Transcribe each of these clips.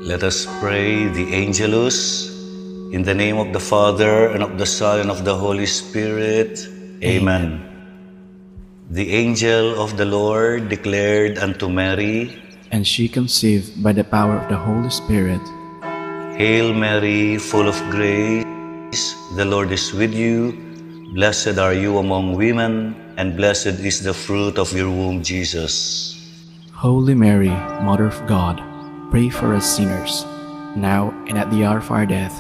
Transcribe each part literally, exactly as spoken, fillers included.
Let us pray the Angelus. In the name of the Father, and of the Son, and of the Holy Spirit. Amen. Amen. The angel of the Lord declared unto Mary, and she conceived by the power of the Holy Spirit. Hail Mary, full of grace, the Lord is with you. Blessed are you among women, and blessed is the fruit of your womb, Jesus. Holy Mary, Mother of God, pray for us sinners, now and at the hour of our death.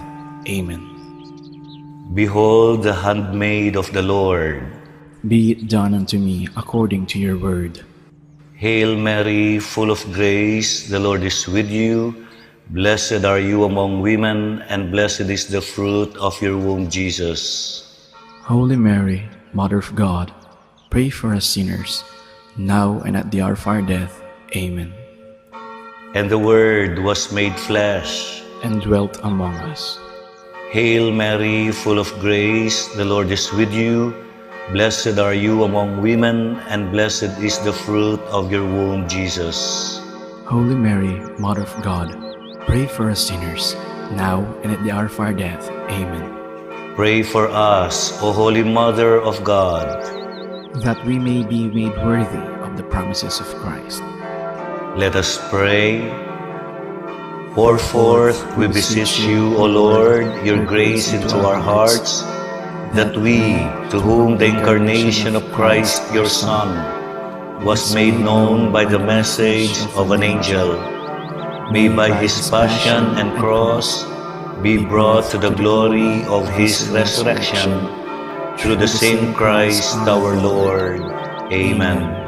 Amen. Behold the handmaid of the Lord. Be it done unto me according to your word. Hail Mary, full of grace, the Lord is with you. Blessed are you among women, and blessed is the fruit of your womb, Jesus. Holy Mary, Mother of God, pray for us sinners, now and at the hour of our death. Amen. And the Word was made flesh and dwelt among us. Hail Mary, full of grace, the Lord is with you. Blessed are you among women, and blessed is the fruit of your womb, Jesus. Holy Mary, Mother of God, pray for us sinners, now and at the hour of our death. Amen. Pray for us, O Holy Mother of God, that we may be made worthy of the promises of Christ. Let us pray. Pour forth, we beseech you, O Lord, your grace into our hearts, that we, to whom the incarnation of Christ your Son was made known by the message of an angel, may by his passion and cross be brought to the glory of his resurrection, through the same Christ our Lord. Amen.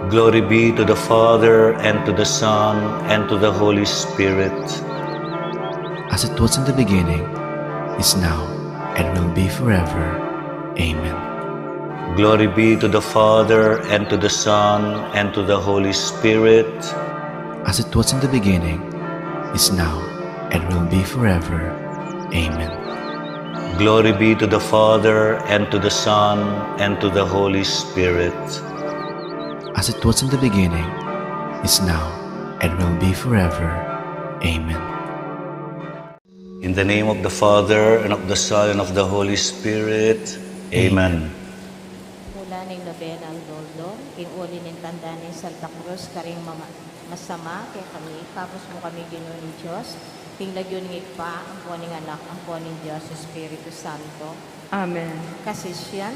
Glory be to the Father, and to the Son, and to the Holy Spirit. As it was in the beginning, is now, and will be forever. Amen. Glory be to the Father, and to the Son, and to the Holy Spirit. As it was in the beginning, is now, and will be forever. Amen. Glory be to the Father, and to the Son, and to the Holy Spirit. As it was in the beginning, is now, and will be forever. Amen. In the name of the Father, and of the Son, and of the Holy Spirit. Amen. Mula ning nobena Aldo-aldo, king uli ning tanda ning Santa Cruz, karing mama-, masama kekami, ikabus mu kami, Ginu ning Dios, king lagyu ning Ibpa, ampo ning Anak, ampo ning Dios Espiritu Santo. Amen. Kasisian,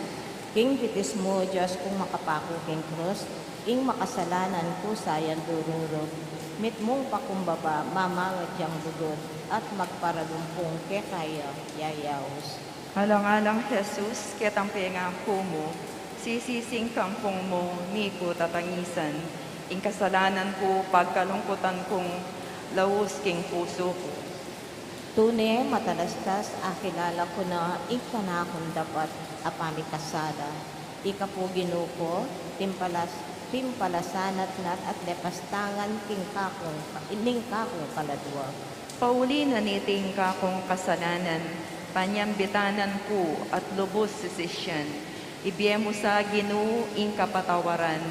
king bitis mu, Dios kung makapaku king krus, ing makasalanan ku sayan dururug. Mitmung pakumbaba, mamangad yang lugud, at magparalum kung keka ya yayaus. Alang-alang Jesus, ketang pengaku mu, sisising kang pung mu, ni ku tatangisan, ing kasalanan ku, pagkalungkutan kung laus king pusu ku. Tune matalastas akilala ku na ing kanakung dapat a pamikasala. Ika pu, Ginu ku, timpalas-, timpalasanatnat at lepastangan king kakung, ning kakung kaladua. Pauli na niting kakung kasalanan, panyambitanan ku at lubus sisisyan. Ibie mu sa, Ginu, ing kapatawaran,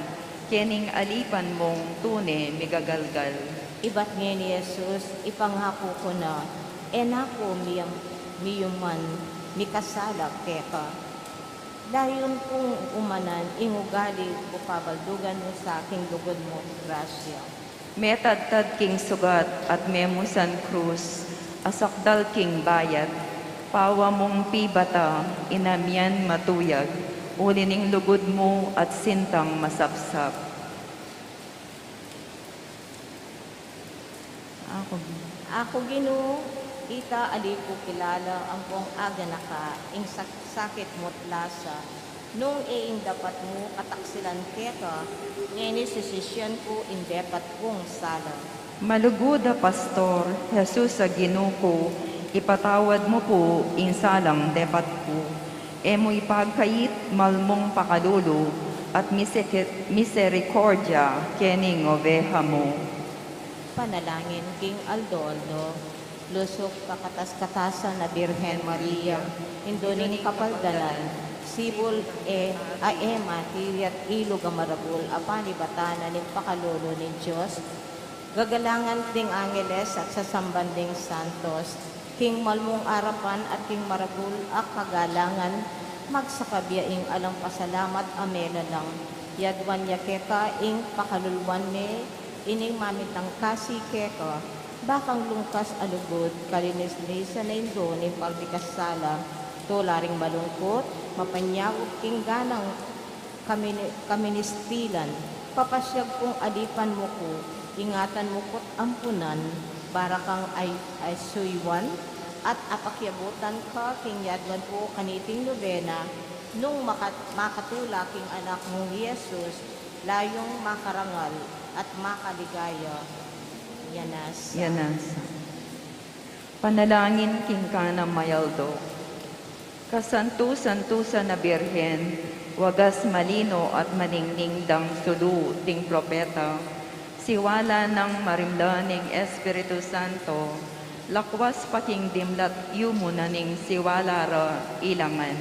kening alipan mung tune migagalgal. Ibat ngeni Jesus, ipangaku ku na, e na ku miyam-, miyuman mikasala keka. Layun kung umanan ing ugali ku, pabaldugan mu sa king lugud mung grasya. Metadtad king sugat at memusan krus, asakdal king bayat, pawa mung pibata, inamian matuyag, uli ning lugud mu at sintang masapsap. Aku, Ginu. Aku, Ginu, ita ali ku kilala ampong aganaka ing sak-, sakit mu't lasa, nung e ing dapat mu kataksilan keka, ngeni sisisyan ku ing depat kung sala. Malugud a Pastor, Jesus a Ginu ku, ipatawad mu pu ing salang depat ku. E mu ipagkait malmung pakalulu at miseke-, miserikordia kening oveha mu. Panalangin king aldo-aldo. Lusuk kakatas-katasan a Birhen Maria, Indu ning kapaldanan, sibul e a e mati at ilug a maragul a panibatan na ning pakalulu ning Dios, gagalangan ding angeles at sasamban ding santos, king malmung arapan at king maragul a kagalangan, magsakab ya ing alang pasalamat a melalang, yaduan ya keka ing pakaluluan me, ining mamitang kasi keka, bakang lungkas a lugud, kalinis-linisan na Indu ning pamikasala, tula ring malungkut, mapanyagup king ganang kamini-, kaministilan, papasiag kung alipan mu ku, ingatan mu ku't ampunan, para kang ay-, aisuyuan, at apakiabutan ka king yaduan ku kaniting nobena, nung makat-, makatula king anak mung i Jesus, layung makarangal at makaligaya. Yanasa. Yanasa. Panalangin king Kana mayaldo. Kasantu-santusan a Birhen, wagas, malino at maningning dang sulu ding propeta, siwala nang marimla ning Espiritu Santo, lakwas pa king dimlat yumu na ning siwala ra ilangan.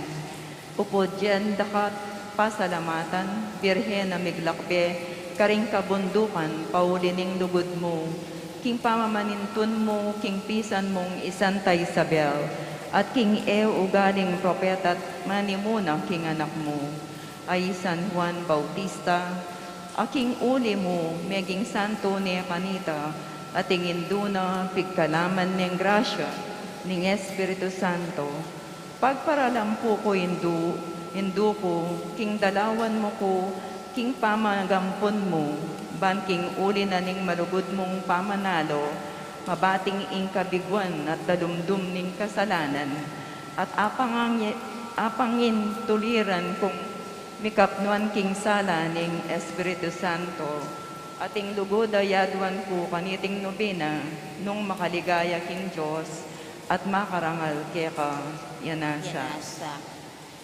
Pupudyan daka't pasalamatan, Birhen a miglakbe karing kabundukan pauli ning lugud mu, king pamamanintun mu king pisan mung i Santa Isabel, at king e ugaling propeta't manimuna king anak mu, a i San Juan Bautista, a king uli mu meging santo ne kanita, Ating Indu na, pigkalaman ning grasya ning Espiritu Santo. Pagparalampu ku, Indu, Indu ku, king dalawan mu ku king pamagampun mu, ban king uli na ning malugud mung pamanalo, mabating ing kabiguan at dalumdum ning kasalanan, at apangangye-, apangintuliran kung mikapnuan king sala ning Espiritu Santo. Ating lugud a yaduan ku kaniting nobena, nung makaligaya king Dios at makarangal keka. Yana sa. Yana sa.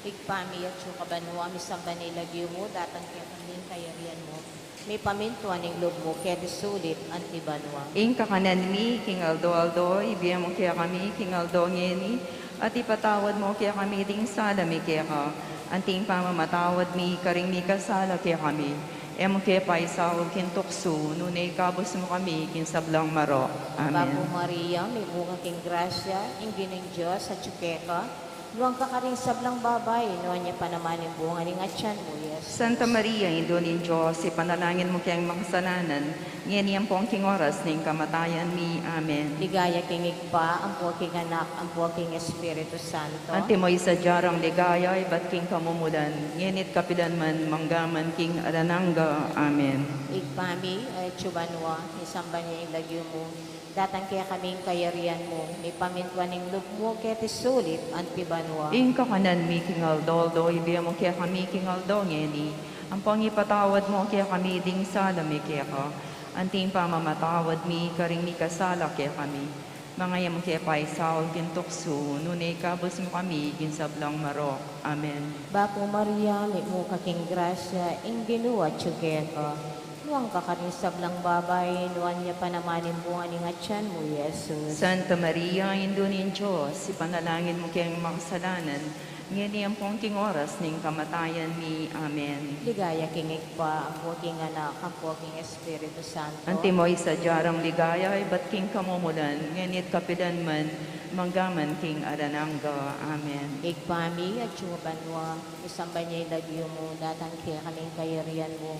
Ibpa mi, atsu ka banua, misamban ya ing lagyu mu, datang kekami ing kayarian mu, mipamintuan ing lub mu keti sulip anti banua. Ing kakanan mi king aldo-aldo ibie mu kekami king aldo ngeni, at ipatawad mu kekami ding sala mi keka, anti ing pamamatawad mi karing mikasala kekami. E mu ke paisaul king tuksu, nune ikabus mu kami king sablang marok. Amen. Bapu Maria, mitmu ka king grasya, ing Ginung Dios atsu keka, nuan ka karing sablang babai, nuan ya pa naman ing bunga ning atian mu, Jesus. Santa Maria, Indu ning Dios, ipanalangin mu keng makasalanan, ngeni ampon king oras ning kamatayan mi. Amen. Ligaya king Ibpa, ampo king Anak, ampo king Espiritu Santo. Antimo ing sadya rang ligaya, ibat king kamumulan, ngeni't kapilan man, manggaman king alang angga. Amen. Ibpa mi, atsu ka banua, misamban ya ing lagyu mu, datang kekami ing kayarian mu, mipamintuan ing lub mu keti sulip anti banua. Ing kakanan mi king aldo-aldo ibie mu kekami king aldo ngeni, ampon ipatawad mu kekami ding sala mi keka, anti ing pamamatawad mi karing mikasala kekami. Manga e mu ke paisaul king tuksu, nune ikabus mu kami king sablang marok. Amen. Bapu Maria, mitmu ka king grasya, ing Ginu atsu keka. Nuan ka karing sablang babai, nuan ya pa naman ing bunga ning atian mu, Jesus. Santa Maria, Indu ning Dios, ipanalangin mu keng makasalanan, ngeni ampon king oras ning kamatayan mi. Amen. Ligaya king Ibpa, ampo king Anak, ampo king Espiritu Santo. Antimo ing sadya rang ligaya, ibat king kamumulan, ngeni't kapilan man, manggaman king alang angga. Amen. Ibpa mi, atsu ka banua, misamban ya ing lagyu mu, datang kekami ing kayarian mu,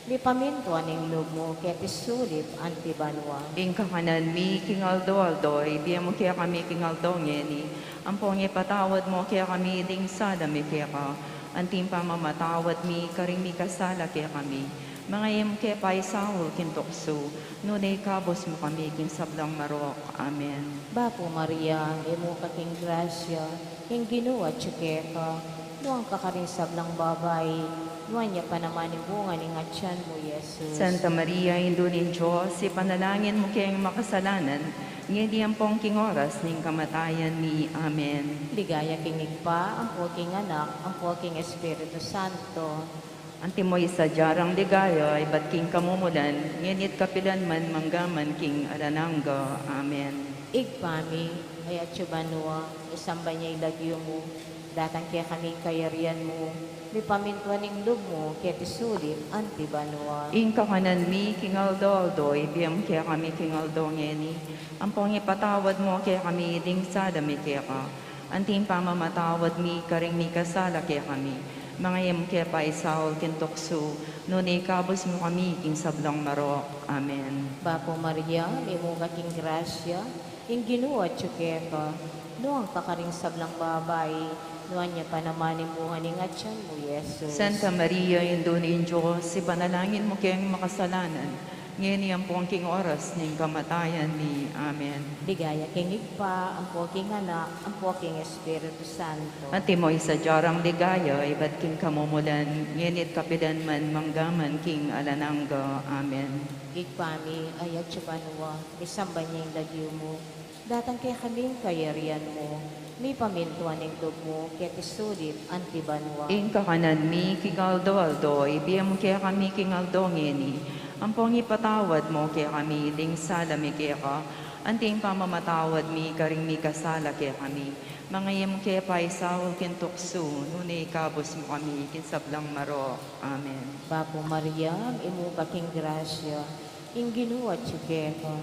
mipamintuan ing lub mu keti sulip anti banua. Ing kakanan mi king aldo-aldo ibie mu kekami king aldo ngeni, ampon ipatawad mu kekami ding sala mi keka, anti ing pamamatawad mi karing mikasala kekami. Manga e mu ke paisaul king tuksu, nune ikabus mu kami king sablang marok. Amen. Bapu Maria, mitmu ka king grasya, ing Ginu atsu keka, nuan ka karing sablang babai, nuan ya pa naman ing bunga ning atian mu, Jesus. Santa Maria, Indu ning Dios, ipanalangin mu keng makasalanan, ngeni ampon king oras ning kamatayan mi. Amen. Ligaya king Ibpa, ampo king Anak, ampo king Espiritu Santo. Antimo ing sadya rang ligaya, ibat king kamumulan, ngeni't kapilan man, manggaman king alang angga. Amen. Ibpa mi, atsu ka banua, misamban ya ing lagyu mu, datang kekami ing kayarian mu, mipamintuan ing lub mu keti sulip anti banua. Ing kakanan mi king aldo-aldo ibie mu kekami king aldo ngeni, ampon ipatawad mu kekami ding sala mi keka, anti ing pamamatawad mi karing mikasala kekami. Manga e mu ke paisaul king tuksu, nune ikabus mu kami king sablang marok. Amen. Bapu Maria, mitmu ka king grasya, ing Ginu atsu keka, nuan ka karing sablang babai, nuan ya pa naman ing bunga ning atian mu, Jesus. Santa Maria, Indu ning Dios, ipanalangin mu keng makasalanan, ngeni ampon king oras ning kamatayan mi. Amen. Ligaya king Ibpa, ampo king Anak, ampo king Espiritu Santo. Antimo ing sadya rang ligaya, ibat king kamumulan, ngeni't kapilan man, manggaman king alang angga. Amen. Ibpa mi, atsu ka banua, misamban ya ing lagyu mu, datang kekami ing kayarian mu, mipamintuan ing lub mu keti sulip anti banua. Ing kakanan mi king aldo-aldo ibie mu kekami king aldo ngeni, ampon ipatawad mu kekami ding sala mi keka, anti ing pamamatawad mi karing mikasala kekami. Manga e mu ke paisaul king tuksu, nune ikabus mu kami king sablang marok. Amen. Bapu Maria, mitmu ka king grasya, Ing Ginu atyu keka.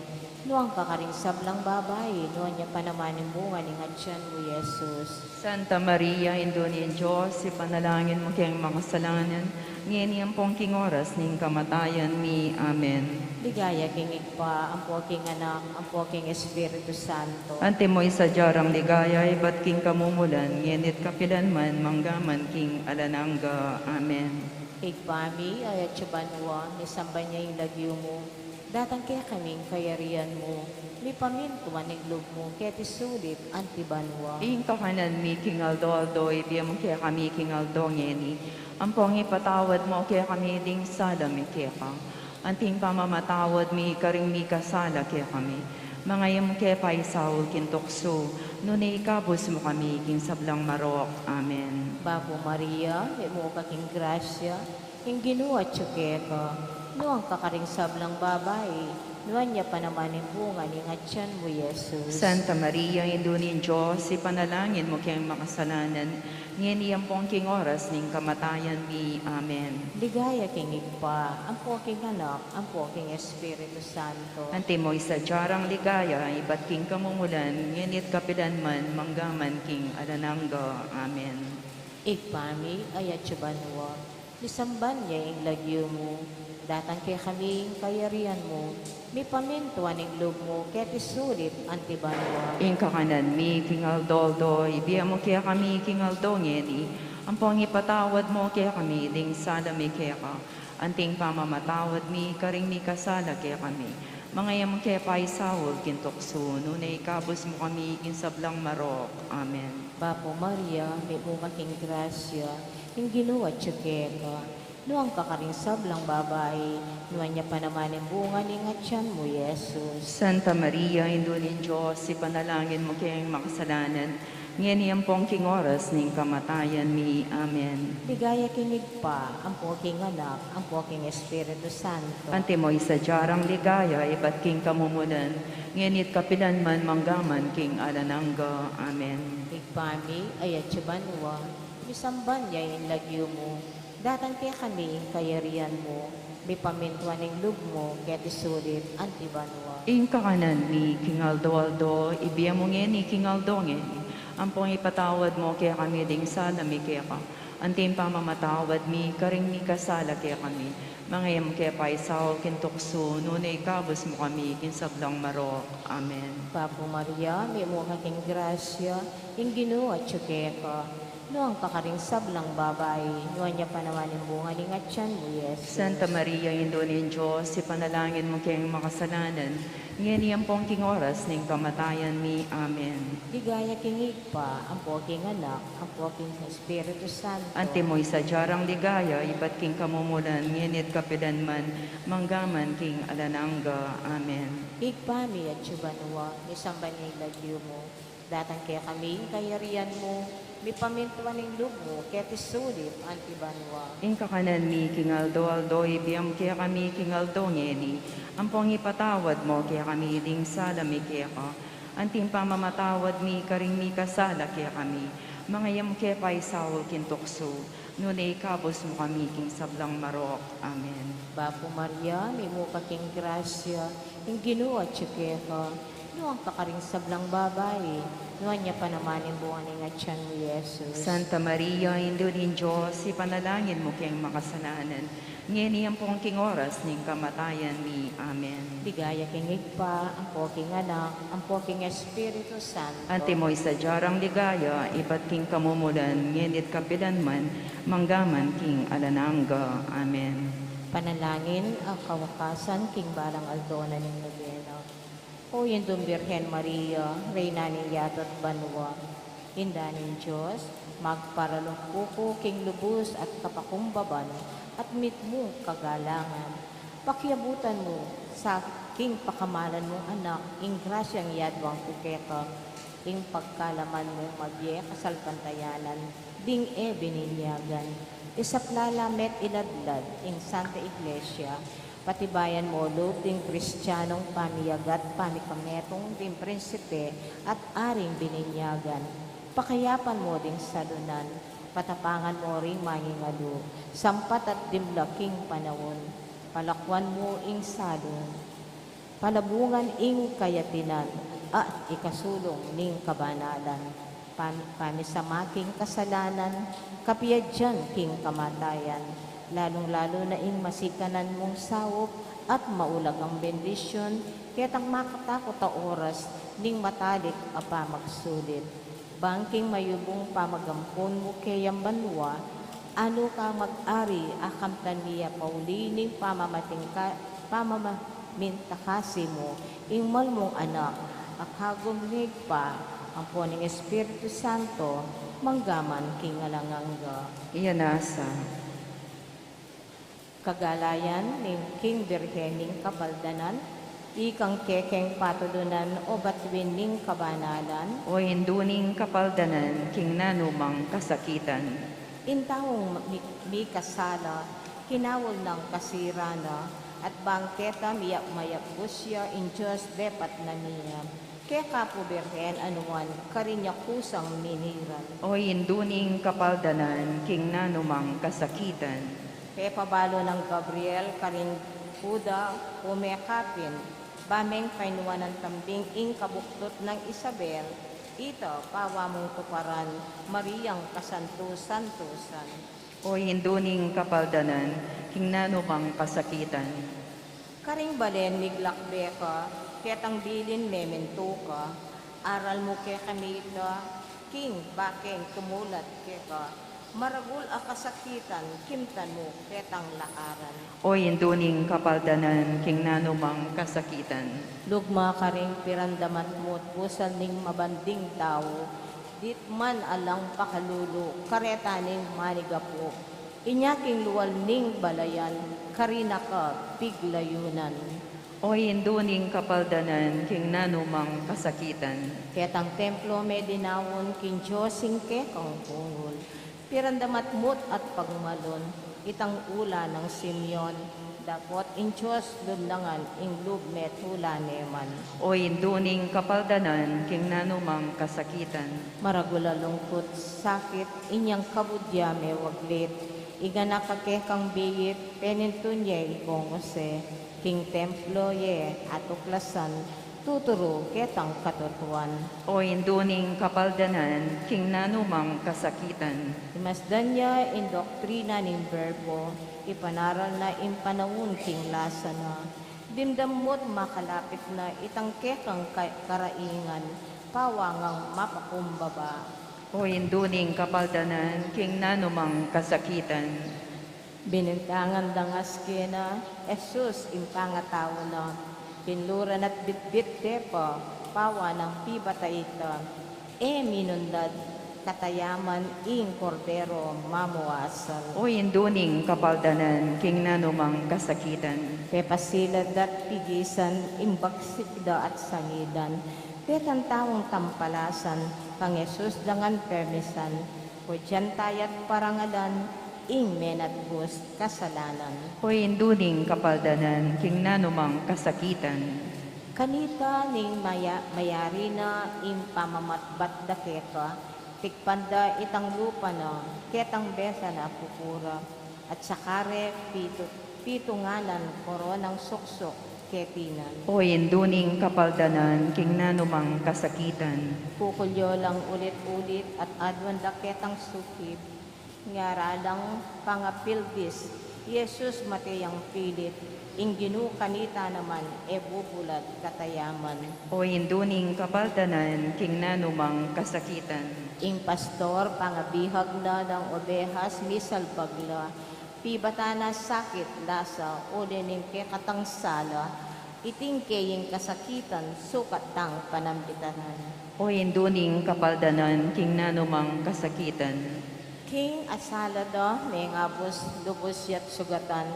Nuan ka karing sablang babai, nuan ya pa naman ing bunga ning atyan mu, Jesus. Santa Maria, Indu ning Dios, ipanalangin mu keng makasalanan, ngeni ampong king oras ning kamatayan mi. Amen. Ligaya king Ibpa, ampo king Anak, ampo king Espiritu Santo. Antimo ing sadya rang ligaya, ibat king kamumulan, ngeni't kapilan man, mangga man king alang angga. Amen. Ibpa mi, atsu ka banua, misamban ya ing lagyu mu, datang kekami ing kayarian mu, mipamintuan ing lub mu, keti sulip anti banua. Ing kakanan mi king aldo-aldo, ibie mu kekami king aldo ngeni. Ampong ipatawad mu kekami ding sala mi keka, anting pamamatawad mi karing mikasala kekami. Manga e mu ke paisaul king tuksu, nune ikabus mu kami king sablang marok. Amen. Bapu Maria, mitmu ka king grasya, ing Ginu atyu keka. Nuan ka karing sablang babai, nuan ya pa naman ing bunga ning atyan mu, Jesus. Santa Maria, Indu ning Dios, ipanalangin mu keng makasalanan, ngeni ampong king oras ning kamatayan mi. Amen. Ligaya king Ibpa, ampo king Anak, ampo king Espiritu Santo. Antimo ing sadya rang ligaya, ibat king kamumulan, ngeni't kapilan man, mangga man king alang angga. Amen. Ibpa mi, atsu ka banua, misamban ya ing lagyu mu, datang kekami ing kayarian mu, mipamintuan ing lub mu, keti sulip anti banua. Ing kakanan mi king aldo-aldo, ibie mu kekami king aldo ngeni, ampong ipatawad mu kekami ding sala mi keka, anting pamamatawad mi karing mikasala kekami. Manga e mu ke paisaul king tuksu, nune ikabus mu kami king sablang marok. Amen. Bapu Maria, mitmu ka king grasya, ing Ginu atyu keka. Nuan ka karing sablang babai, nuan ya pa naman ing bunga ning atyan mu, Jesus. Santa Maria, Indu ning Dios, ipanalangin mu keng makasalanan, ngeni ampong king oras ning kamatayan mi. Amen. Ligaya king Ibpa, ampo king Anak, ampo king Espiritu Santo. Antimo ing sadya rang ligaya, ibat king kamumulan, ngeni't kapilan man, mangga man king alang angga. Amen. Ibpa mi, atsu ka banua, misamban ya ing lagyu mu, datang kekami ing kayarian mu, mipamintuan ing lub mu, keti sulip anti banua. Ing kakanan mi king aldo-aldo, ibie mu ngeni king aldo ngeni, ampong ipatawad mu kekami ding sala mi keka, anting pamamatawad mi karing mikasala kekami. Manga e mu ke paisaul king tuksu, nune ikabus mu kami king sablang marok. Amen. Bapu Maria, mitmu ka king grasya, ing Ginu atyu keka. Nuan ka karing sablang babai, nuan ya pa naman ing bunga ning atyan mu, Jesus. Santa Maria, Indu ning Dios, ipanalangin mu keng makasalanan, ngeni ampong king oras ning kamatayan mi. Amen. Ligaya king Ibpa, ampo king Anak, ampo king Espiritu Santo. Antimo ing sadya rang ligaya, ibat king kamumulan, ngeni't kapilan man, mangga man king alang angga. Amen. Ibpa mi atsu ka banua, misamban ya ing lagyu mu, datang kekami ing kayarian mu, mipamintuan ing lub mu, keti sulip anti banua. Ing kakanan mi king aldo-aldo, ibie mu kekami king aldo ngeni, ampong ipatawad mu kekami ding sala mi keka, anting pamamatawad mi karing mikasala kekami. Manga e mu ke paisaul king tuksu, nune ikabus mu kami king sablang marok. Amen. Bapu Maria, mitmu ka king grasya, ing Ginu atyu keka. Nuan ka karing sablang babai, nuan ya pa naman ing bunga ning atyan mu, Jesus. Santa Maria, Indu ning Dios, ipanalangin mu keng makasalanan, ngeni ampong king oras ning kamatayan mi. Amen. Ligaya king Ibpa, ampo king Anak, ampo king Espiritu Santo. Antimo ing sadya rang ligaya, ibat king kamumulan, ngeni't kapilan man, mangga man king alang angga. Amen. Panalangin a kawakasan king balang aldo na ning nobena. O Indung Birhen Maria, Reyna ning yatu at banua, Inda ning Dios, magparalumpu ku king lubus at kapakumbaban at mitmung kagalangan. Pakiabutan mu sa king pakamalan mung Anak ing grasyang yaduan ku keka, ing pagkalaman mung mabie kasalpantayanan ding e bininyagan. Isaplala me't iladlad ing Santa Iglesia, patibayan mu lub ding Kristianong pamiyagat pamikametung ding prinsipe at aring bininyagan. Pakayapan mu ding salunan, patapangan mu ring mangingalu, sampat at dimla king panaun. Palakuan mu ing salung, palabungan ing kayatinan, at ikasulung ning kabanalan. Pam-, pamisama king kasalanan, kapiadyan king kamatayan, lalung-lalu na ing masikanan mung saup at maulagang bendisyun, ketang makatakut a oras ning matalik a pamagsulit. Bang king mayubung pamagampun mu keyang banua, anu ka mag-ari a kamtan mi a pauli ning pamamatingka-, pamamamintakasi mu, ing mal mung Anak, a kagum ning Ibpa, ampo ning Espiritu Santo, mangga man king alang angga. Iya nasa. Kagalayan ning King Birhen ning Kapaldanan, ikang kekeng patulunan o batuin ning kabanalan. O Indu ning Kapaldanan, king nanumang kasakitan. Ing taung mi-, mikasala, kinaul nang kasirana, at bang keta miyap-mayap gusya, ing Dios depat na niya. Keka pu Birhen a nuan, karin ya kusang miniran. O Indu ning Kapaldanan, king nanumang kasakitan. Pepabalu nang Gabriel karing Huda, pumekapin, ba meng painuan nang tambing ing kabuktut nang Isabel, ita pawa mung tuparan, Mariang kasantu-santusan. O Indu ning Kapaldanan, king nanumang kasakitan. Karing balen miglakbe ka, ketang bilin memintu ka, aral mu kekami ita, king bakeng tumulat keka, maragul a kasakitan, kimtan mu ketang lakaran. O Indu ning Kapaldanan, king nanumang kasakitan. Lugma karing pirandamat mu't busal ning mabanding tau, ditman alang pakalulu, kareta ning manigapu. Inya king lual ning balayan, karina ka piglayunan. O Indu ning Kapaldanan, king nanumang kasakitan. Ketang templo medinaun, king Dios ing kekang bungul. Pirandamat mu't at pagmalun, itang ula nang Simeon, dapot ing Dios lub na ngan ing lub metula ne man. O Indu ning Kapaldanan, king nanumang kasakitan. Maragul a lungkut sakit, inyang kabud ya mewaglit, ing anak a kekang biit, penintun ye ikong Jose, king templo ye atuklasan, tuturu ketang katutuan. O Indu ning Kapaldanan, king nanumang kasakitan. Imasdan ya ing doktrina ning Berbo, ipanaral na ing panaun king lasa na. Dimdam mu't makalapit na itang kekang ka-, karaingan, pawa ngang mapakumbaba. O Indu ning Kapaldanan, king nanumang kasakitan. Binintangan dang askena, Jesus, ing pangatau na, pinluran at bitbit de pa, pawa nang pibata ita. E minunlad, katayaman ing Kordero mamuasal. O Indu ning Kapaldanan, king nanumang kasakitan. Pepasilad da't pigisan, ing bagsik da at sangidan, detang taung tampalasan, kang Jesus da ngan permisan, kudian taya't parangalan, ing menatbus kasalanan. O Indu ning Kapaldanan, king nanumang kasakitan. Kanita ning maya-, mayari na ing pamamatbat da keka, tikpan da itang lupa na, ketang besa na pupura, at saka re pitu-, pitunganan koronang suksuk ketinan. O Indu ning Kapaldanan, king nanumang kasakitan. Kukulyo lang ulit-ulit at aduan da ketang sukib, ngara lang pangapilbis, Jesus mate yang pilit, ing Ginu kanita naman e bubulad katayaman. O Indu ning Kapaldanan, king nanumang kasakitan. Ing pastor pangabihag na lang obehas misalbag la, pibata na sakit lasa, uli ning kekatang sala, iting keying kasakitan, sukat tang panambitanan. O Indu ning Kapaldanan, king nanumang kasakitan. King asala da, mengabus, lubus ya't sugatan,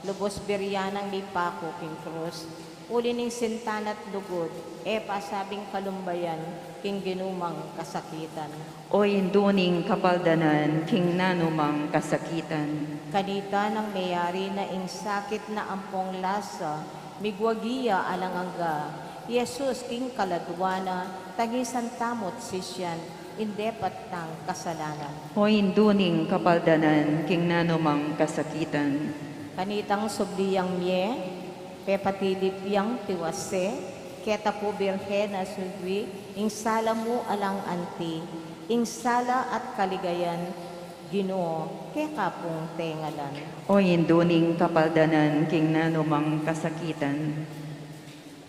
lubus biryanang mipaku king krus, uli ning sinta na't lugud, e pasabing kalumbayan, king Ginu mang kasakitan. O Indu ning Kapaldanan, king nanumang kasakitan. Kanita nang meyari na ing sakit na ampong lasa, migwagi ya alang angga, Jesus king kaladua na, tangisan tamu't sisian, ing depat tang kasalanan. O Indu ning Kapaldanan, king nanumang kasakitan. Kanitang subli yang mie, pepatilip yang tiwase, keta pu Birhen a sugwi, ing sala mu alang anti, ing sala at kaligayan, Ginu, keka pung tengalan. O Indu ning kapaldanan king nanumang kasakitan.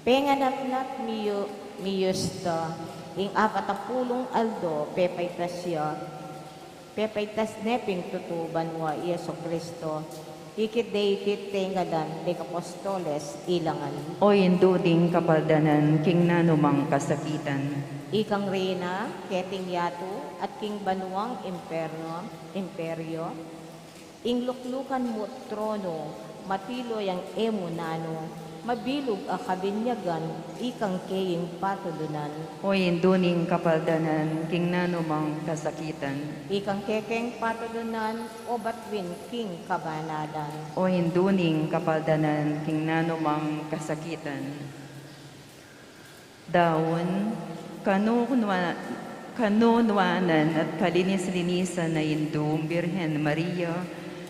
Penganatnat miyu, miyus da, ing apat a pulung aldo, pepaitas ya, pepaitas ne pin tutu banua i Jesucristo, ikit de iti tengalan ding apostoles ilangan. O Indu ding kapaldanan king nanumang kasakitan. Ikang reyna, keting yatu, at king banuang imperno, imperio, ing luklukan mu trono, matiloy ang e mu nanu, mabilug a kabinyagan, ikang ke ing patulunan. O Indu ning kapaldanan, king nanumang kasakitan. Ikang kekeng patulunan, o batuin king kabanalan. O Indu ning kapaldanan, king nanumang kasakitan. Daun, kanunua-, kanunuanan at kalinis-linisan a Indung Birhen Maria,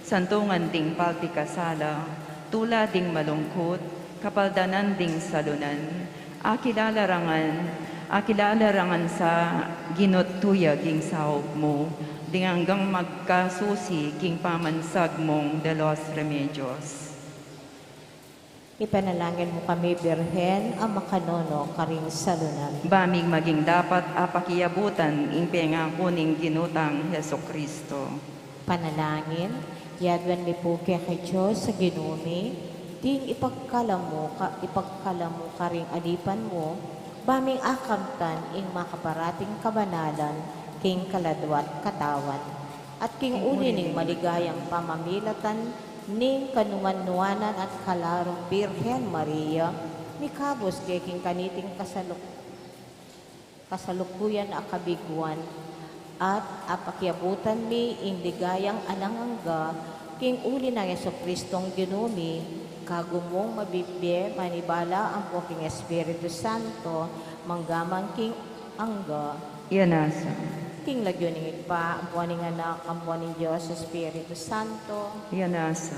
santungan ding paltikasala, tula ding malungkut, kapaldanan ding salunan, akilalarangan, akilalarangan sa ginu't tuyag ing saup mu, ding anggang magkasusi king pamansag mung de los Remedios. Ipanalangin mu kami, Birhen a makanono karing salunan. Ba ming maging dapat a pakiabutan ing pengaku ning Ginu tang Jesucristo. Panalangin, yaduan mi pu keka Dios a Ginu mi, ding ipagkalub mu ka, ipagkalub mu karing alipan mu, ba ming akamtan ing makaparating kabanalan king kaladwa't katawan. At king uli ning maligayang pamamilatan ning kanuan-nuanan at kalarung Birhen Maria, mikabus ke king kaniting kasaluk-, kasalukuyan a kabiguan, at apakiabutan mi ing ligayang alang angga, king uli nang Jesucristong Ginu mi, kagu mung mabibie manibala ampo king Espiritu Santo, mangga man king angga. Iya nasa. King lagyu ning Ibpa, ampo ning Anak, ampo ning Dios Espiritu Santo. Iya nasa.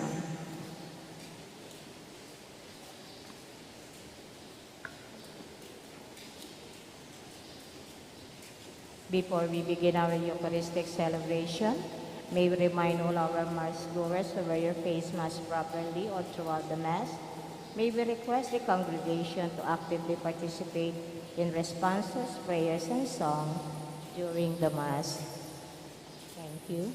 Before we begin our Eucharistic celebration, may we remind all our Mass goers to wear your face mask properly all throughout the Mass. May we request the congregation to actively participate in responses, prayers, and song during the Mass. Thank you.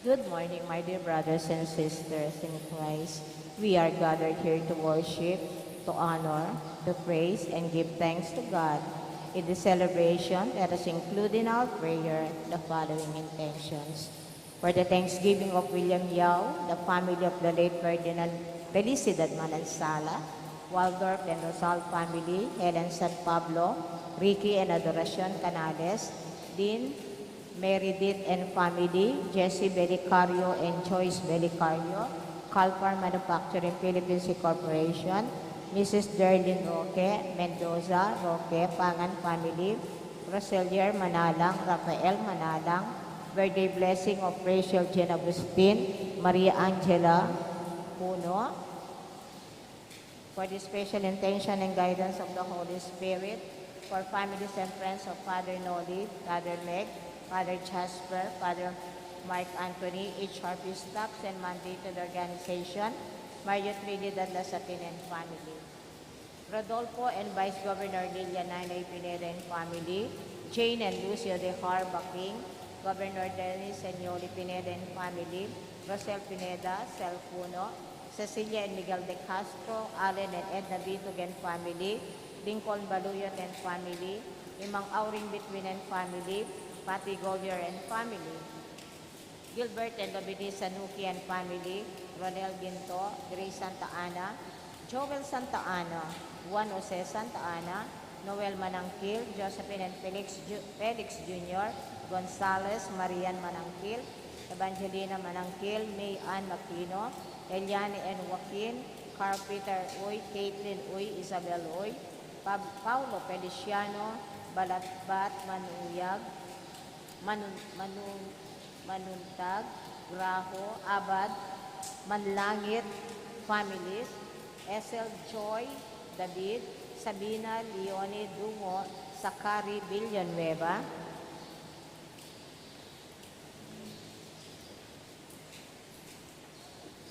Good morning, my dear brothers and sisters in Christ. We are gathered here to worship, to honor, to praise, and give thanks to God. In this celebration, let us include in our prayer the following intentions. For the thanksgiving of William Yao, the family of the late Ferdinand Felicidad Manansala, Waldorf and Rosal family, Helen San Pablo, Ricky and Adoracion Canales, Dean, Meredith and family, Jesse Belicario and Joyce Belicario, Calpar Manufacturing Philippines Incorporation, Missus Derlin Roque, Mendoza, Roque, Pangan family, Roselier Manalang, Rafael Manalang, birthday blessing of Rachel Jane Agustin, Maria Angela Puno, for the special intention and guidance of the Holy Spirit, for families and friends of Father Noli, Father Meg, Father Jasper, Father Mark Anthony, H R P staffs and mandate to the organization, Mario Trinidad Lasatin and family. Rodolfo and Vice Governor Lilia Nainay Pineda and family, Jane and Lucio de Har Baking, Governor Dennis and Yoli Pineda and family, Rosel Pineda, Sel Puno, Cecilia and Miguel de Castro, Allen and Edna Bitug and family, Lincoln Baluyot and family, Imang Auring Bitwin and family, Patty Golyer and family, Gilbert and Lovidis Sanuki and family, Ronel Ginto, Grace Santa Ana, Joel Santa Ana, Juan Jose Santa Ana, Noel Manangkil, Josephine and Felix Ju-, Felix Junior Gonzalez, Marian Manangkil, Evangelina Manangkil, May Ann Makino, Eliane and Joaquin, Carl Peter Uy, Caitlin Uy, Isabel Uy, Pab-, Paulo Feliciano, Balatbat Manuyag, Manun-, Manun-, Manuntag, Graho, Abad, Manlangit families, Esel Joy David, Sabina Leonie Dungo, Zachary Villanueva.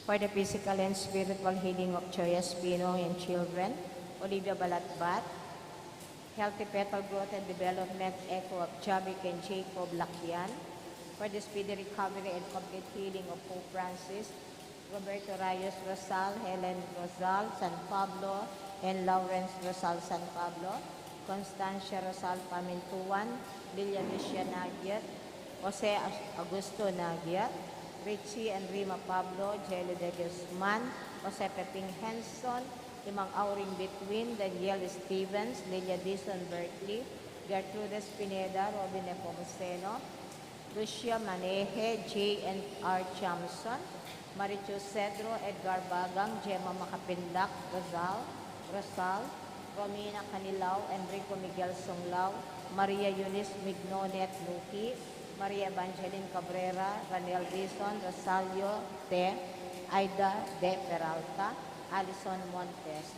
For the physical and spiritual healing of Joy Espino and children, Olivia Balatbat, healthy fetal growth and development, echo of Javic and Jacob Lakian, for the speedy recovery and complete healing of Pope Francis, Roberto Reyes Rosal, Helen Rosal San Pablo, and Lawrence Rosal San Pablo, Constancia Rosal Pamintuan, Lilia Lucia Nagiat, Jose Augusto Nagiat, Richie and Rima Pablo, Jelly de Guzman, Jose Peping Henson, Imang Auring Between, Daniel Stevens, Lilia Dizon Bertley, Gertrudes Pineda, Robin Nepomuceno, Lucia Maneje, J and R Jamson, Marichu Cedro, Edgar Bagang, Gemma Makapindak, Rosal, Rosal, Romina Canilao, Enrico Miguel Sunglao, Maria Eunice Mignonet Nuki, Maria Evangeline Cabrera, Ranel Dizon, Rosalio Te, Aida De Peralta, Alison Montes.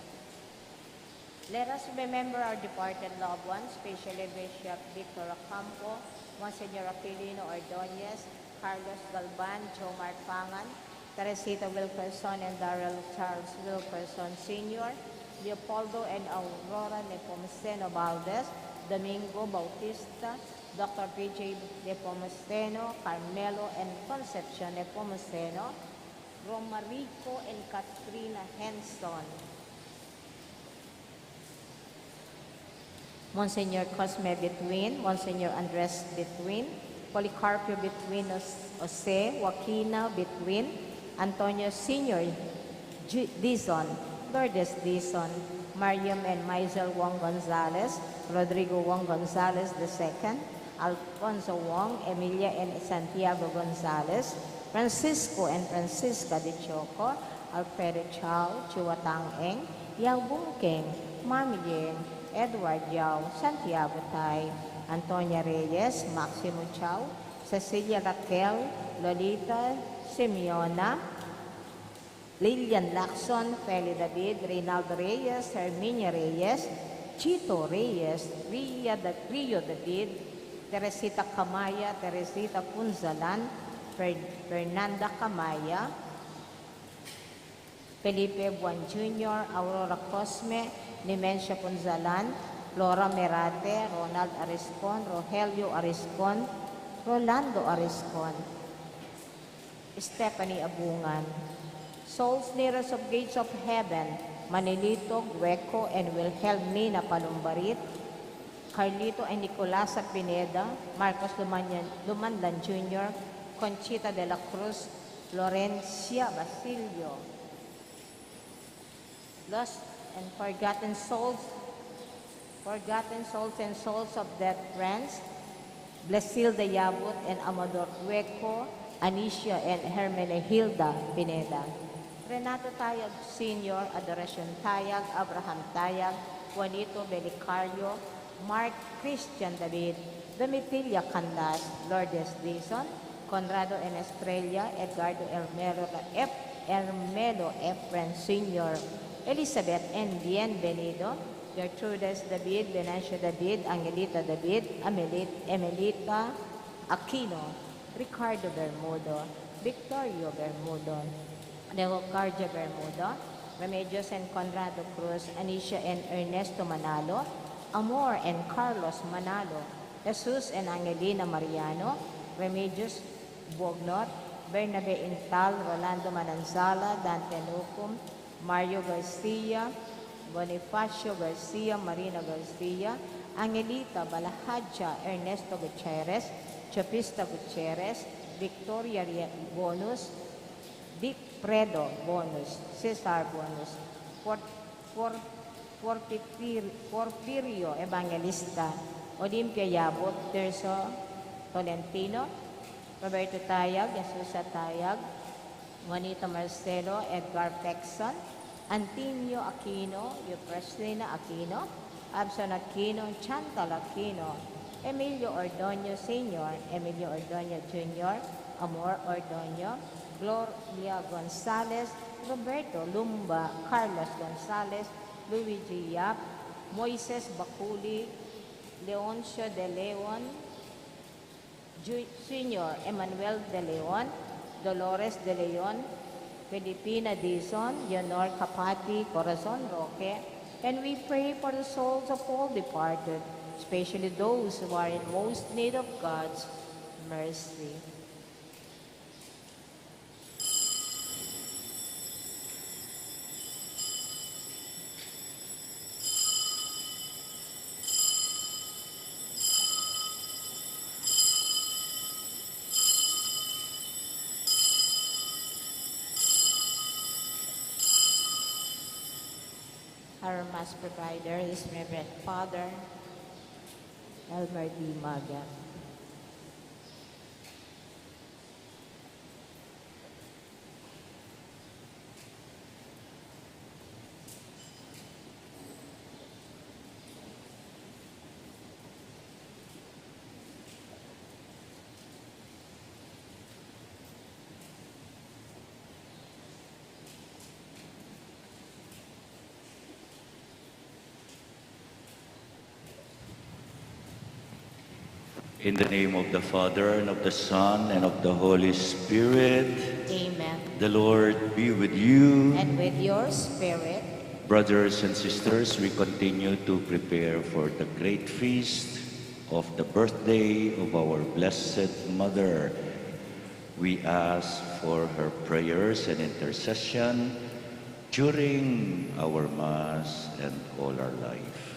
Let us remember our departed loved ones, especially Bishop Victor Ocampo, Monsignor Aquilino Ordonez, Carlos Galban, Jomar Pangan, Teresita Wilkerson and Darrell Charles Wilkerson Senior, Leopoldo and Aurora Nepomuceno Valdez, Domingo Bautista, Doctor P J Nepomuceno, Carmelo and Concepcion Nepomuceno, Romarico and Katrina Henson, Monsignor Cosme Between, Monsignor Andres Between, Policarpio Between, Jose, Joaquina Between, Antonio Senior Ju- Dizon, Lourdes Dizon, Mariam and Maisel Wong Gonzalez, Rodrigo Wong Gonzalez the second, Alfonso Wong, Emilia and Santiago Gonzalez, Francisco and Francisca de Choco, Alfredo Chao, Chiwatang Eng, Yao Bungkeng, Mami Yeng, Edward Yao, Santiago Tai, Antonia Reyes, Maximo Chao, Cecilia Raquel, Lolita, Simeona, Lilian Lacson, Feli David, Reynaldo Reyes, Herminia Reyes, Chito Reyes, Ria Da- Rio David, Teresita Camaya, Teresita Punzalan, Fer- Fernanda Camaya, Felipe Buan Junior, Aurora Cosme, Nemencia Punzalan, Flora Merate, Ronald Ariscon, Rogelio Ariscon, Rolando Ariscon, Stephanie Abungan. Souls nearest of gates of heaven, Manilito Gueco and Wilhelmina Palumbarit, Carlito and Nicolasa Pineda, Marcos Lumanyan- Lumanlan Junior, Conchita de la Cruz, Florencia Basilio. Lost and forgotten souls, forgotten souls and souls of dead friends, Blasilda Yabut and Amador Cueco, Anicia and Hermenegilda Pineda, Renato Tayag Senior, Adoracion Tayag, Abraham Tayag, Juanito Belicario, Mark Christian David, Domitilla Canlas, Lourdes Dizon, Conrado and Estrella, Edgardo Hermelo F. Hermelo Efren Senior, Elizabeth and Bienvenido, Gertrudes David, Venancio David, Angelita David, Amelit- Emelita Aquino, Ricardo Bermudo, Victorio Bermudo, Leocardia Bermudo, Remedios and Conrado Cruz, Anicia and Ernesto Manalo, Amor and Carlos Manalo, Jesus and Angelina Mariano, Remedios Bognor, Bernabe Intal, Rolando Mananzala, Dante Nucum, Mario Garcia, Bonifacio Garcia, Marina Garcia, Angelita Balahadja, Ernesto Gutierrez, Chapista Gutierrez, Victoria Rie- Bonus, Dick Predo Bonus, Cesar Bonus, Por- Por- Porpipir- Porfirio Evangelista, Olimpia Yabut, Terso Tolentino, Roberto Tayag, Jesusa Tayag, Juanita Marcelo, Edgar Pexon, Antonio Aquino, Eupreslina Aquino, Abson Aquino, Chantal Aquino, Emilio Ordoño Senior, Emilio Ordoño Junior, Amor Ordoño, Gloria Gonzalez, Roberto Lumba, Carlos Gonzalez, Luigi Yap, Moises Baculi, Leoncio de Leon, Ju-, Junior Emmanuel de Leon, Dolores de Leon, Filipina Dizon, Leonor Capati, Corazon Roque, and we pray for the souls of all departed, especially those who are in most need of God's mercy. Our Mass provider is Reverend Father Elmer D. Magan. In the name of the Father, and of the Son, and of the Holy Spirit. Amen. The Lord be with you. And with your spirit. Brothers and sisters, we continue to prepare for the great feast of the birthday of our Blessed Mother. We ask for her prayers and intercession during our Mass and all our life.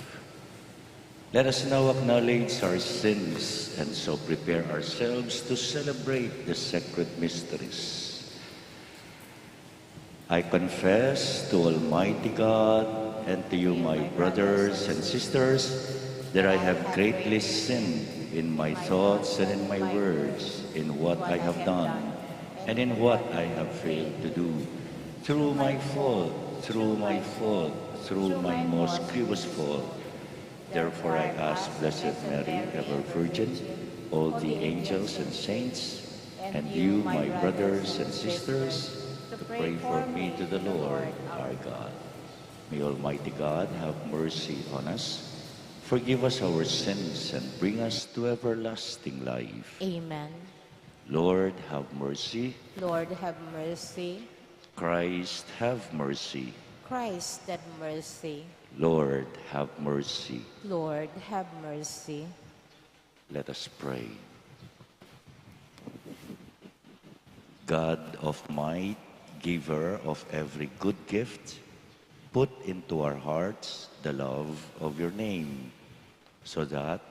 Let us now acknowledge our sins and so prepare ourselves to celebrate the sacred mysteries. I confess to Almighty God and to you, my brothers and sisters, that I have greatly sinned in my thoughts and in my words, in what I have done and in what I have failed to do, through my fault, through my fault, through my most grievous fault. Therefore I ask, Blessed Mary, ever Virgin, all the angels and saints, and you, my brothers and sisters, to pray for me to the Lord our God. May Almighty God have mercy on us, forgive us our sins, and bring us to everlasting life. Amen. Lord, have mercy. Lord, have mercy. Christ, have mercy. Christ, have mercy. Lord, have mercy. Lord, have mercy. Let us pray. God of might, giver of every good gift, put into our hearts the love of your name, so that,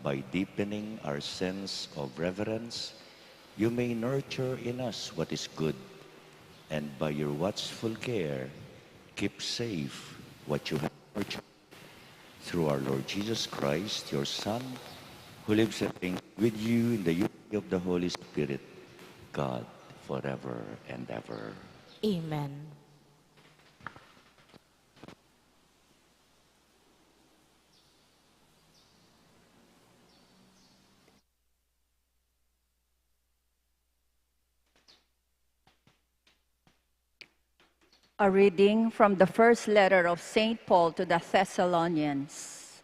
by deepening our sense of reverence, you may nurture in us what is good, and by your watchful care, keep safe what you have nurtured. Through our Lord Jesus Christ, your Son, who lives and reigns with you in the unity of the Holy Spirit, God, forever and ever. Amen. A reading from the first letter of Saint Paul to the Thessalonians.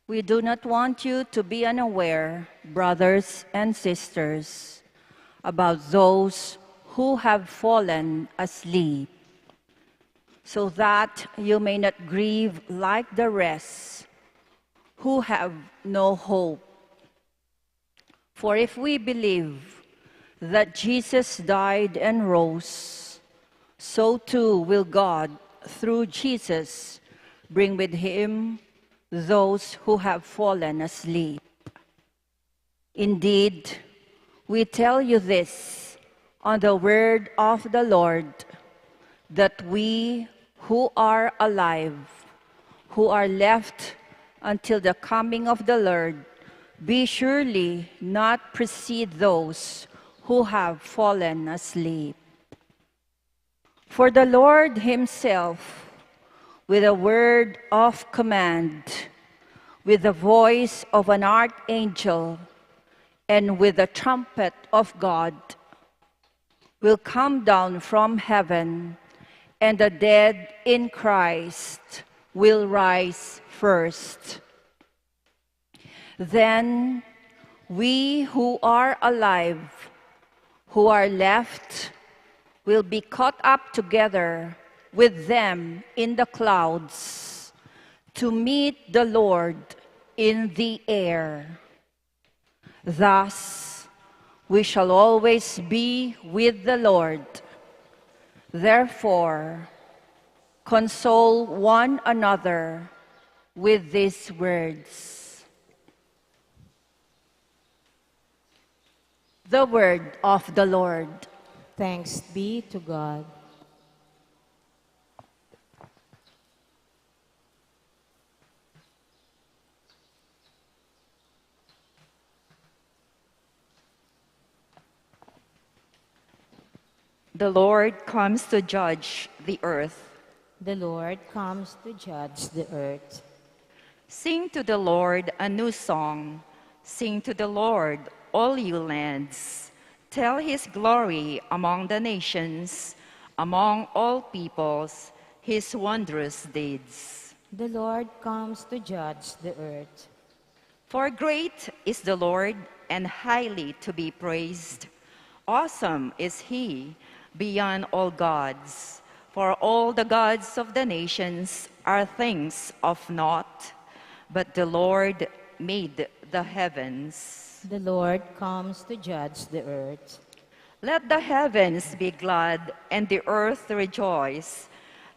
We do not want you to be unaware, brothers and sisters, about those who have fallen asleep, so that you may not grieve like the rest who have no hope. For if we believe that Jesus died and rose, so too will God, through Jesus, bring with him those who have fallen asleep. Indeed, we tell you this on the word of the Lord, that we who are alive, who are left until the coming of the Lord, be surely not precede those who have fallen asleep. For the Lord himself, with a word of command, with the voice of an archangel, and with the trumpet of God, will come down from heaven, and the dead in Christ will rise first. Then we who are alive, who are left, will be caught up together with them in the clouds to meet the Lord in the air. Thus, we shall always be with the Lord. Therefore, console one another with these words. The word of the Lord. Thanks be to God. The Lord comes to judge the earth. The Lord comes to judge the earth. Sing to the Lord a new song. Sing to the Lord, all you lands. Tell his glory among the nations, among all peoples, his wondrous deeds. The Lord comes to judge the earth. For great is the Lord, and highly to be praised. Awesome is he beyond all gods. For all the gods of the nations are things of naught, but the Lord made the heavens. The Lord comes to judge the earth. Let the heavens be glad, and the earth rejoice.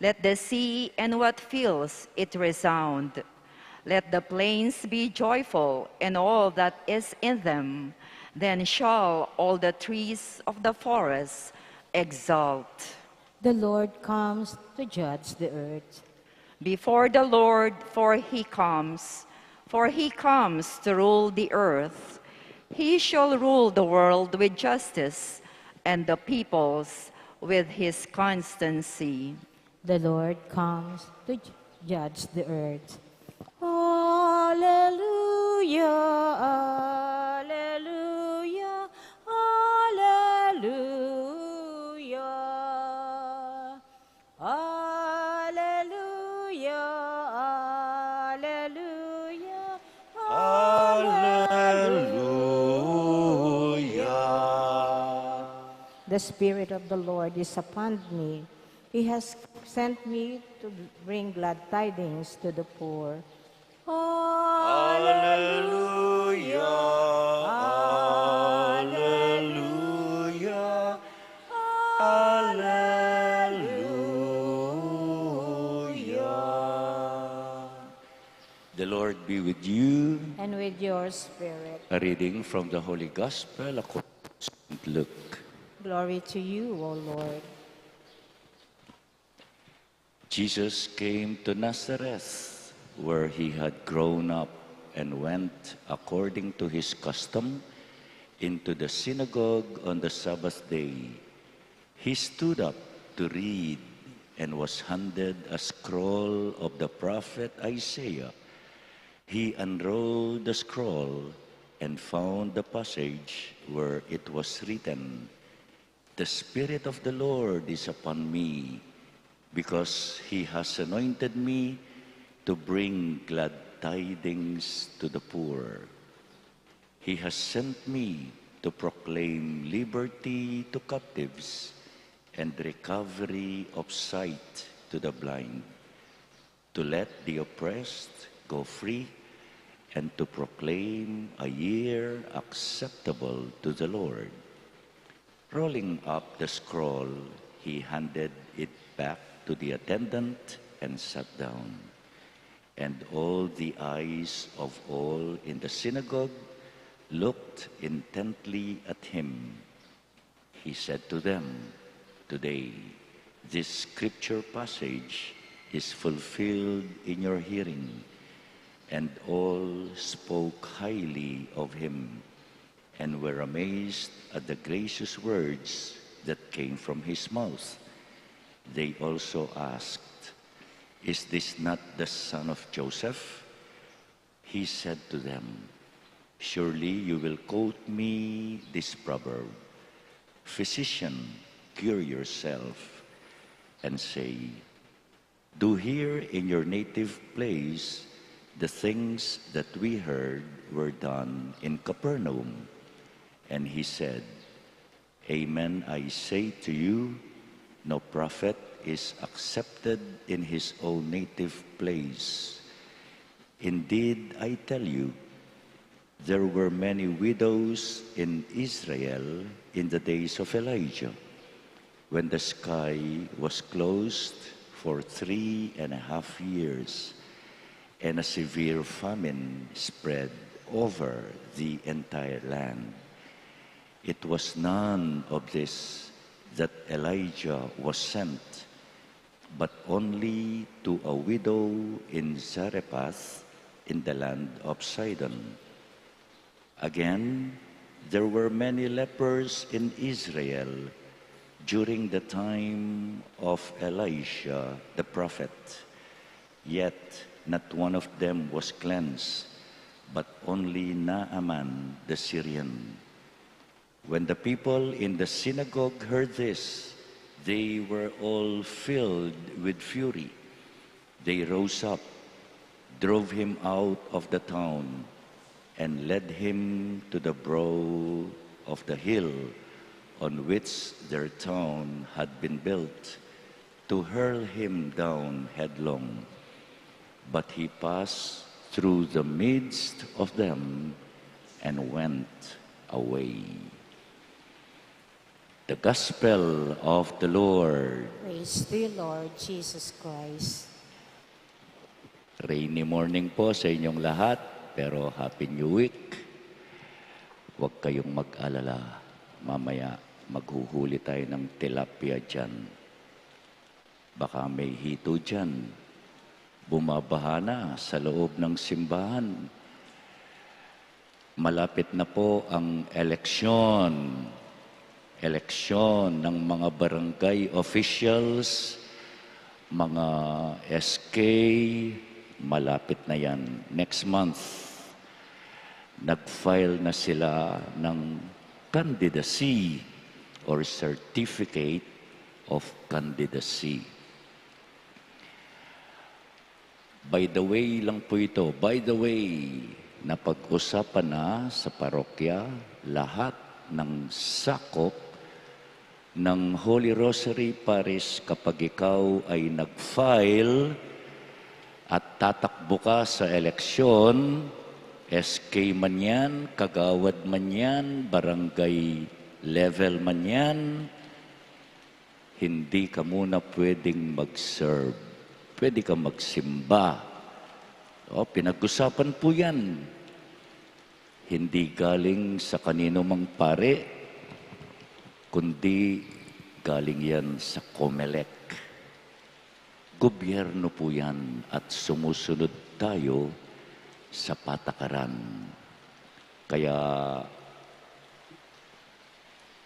Let the sea and what fills it resound. Let the plains be joyful, and all that is in them. Then shall all the trees of the forest exult. The Lord comes to judge the earth. Before the Lord, for he comes, for he comes to rule the earth. He shall rule the world with justice, and the peoples with his constancy. The Lord comes to ju-, judge the earth. Alleluia, alleluia, alleluia. Alleluia, alleluia, alleluia. The Spirit of the Lord is upon me. He has sent me to bring glad tidings to the poor. Alleluia, alleluia, alleluia. The Lord be with you. And with your spirit. A reading from the Holy Gospel according to Saint Luke. Glory to you, O Lord. Jesus came to Nazareth, where he had grown up, and went, according to his custom, into the synagogue on the Sabbath day. He stood up to read, and was handed a scroll of the prophet Isaiah. He unrolled the scroll and found the passage where it was written, "The Spirit of the Lord is upon me, because he has anointed me to bring glad tidings to the poor. He has sent me to proclaim liberty to captives and recovery of sight to the blind, to let the oppressed go free, and to proclaim a year acceptable to the Lord." Rolling up the scroll, he handed it back to the attendant and sat down. And all the eyes of all in the synagogue looked intently at him. He said to them, "Today, this scripture passage is fulfilled in your hearing." And all spoke highly of him, and were amazed at the gracious words that came from his mouth. They also asked, "Is this not the son of Joseph?" He said to them, "Surely you will quote me this proverb: 'Physician, Cure yourself and say, "Do here in your native place the things that we heard were done in Capernaum." And he said, "Amen, I say to you, no prophet is accepted in his own native place. Indeed, I tell you, there were many widows in Israel in the days of Elijah, when the sky was closed for three and a half years, and a severe famine spread over the entire land. It was none of this that Elijah was sent, but only to a widow in Zarephath in the land of Sidon." Again, there were many lepers in Israel during the time of Elisha the prophet, yet not one of them was cleansed, but only Naaman the Syrian. When the people in the synagogue heard this, they were all filled with fury. They rose up, drove him out of the town, and led him to the brow of the hill on which their town had been built, to hurl him down headlong. But he passed through the midst of them and went away. The Gospel of the Lord. Praise to you, Lord Jesus Christ. Rainy morning po sa inyong lahat, pero Happy New Week. Huwag kayong mag-alala. Mamaya, maghuhuli tayo ng tilapia dyan. Baka may hito dyan. Bumabaha na sa loob ng simbahan. Malapit na po ang eleksyon. Eleksyon ng mga barangay officials, mga S K, malapit na yan. Next month, nag-file na sila ng candidacy or certificate of candidacy. By the way lang po ito. By the way, napag-usapan na sa parokya lahat ng sakop ng Holy Rosary Parish. Kapag ikaw ay nag-file at tatakbo ka sa eleksyon, S K man yan, kagawad man yan, barangay level man yan, hindi ka muna pwedeng mag-serve. Pwede ka magsimba. O, pinag-usapan po yan. Hindi galing sa kanino mang pari, kundi galing yan sa Comelec. Gobyerno po yan at sumusunod tayo sa patakaran. Kaya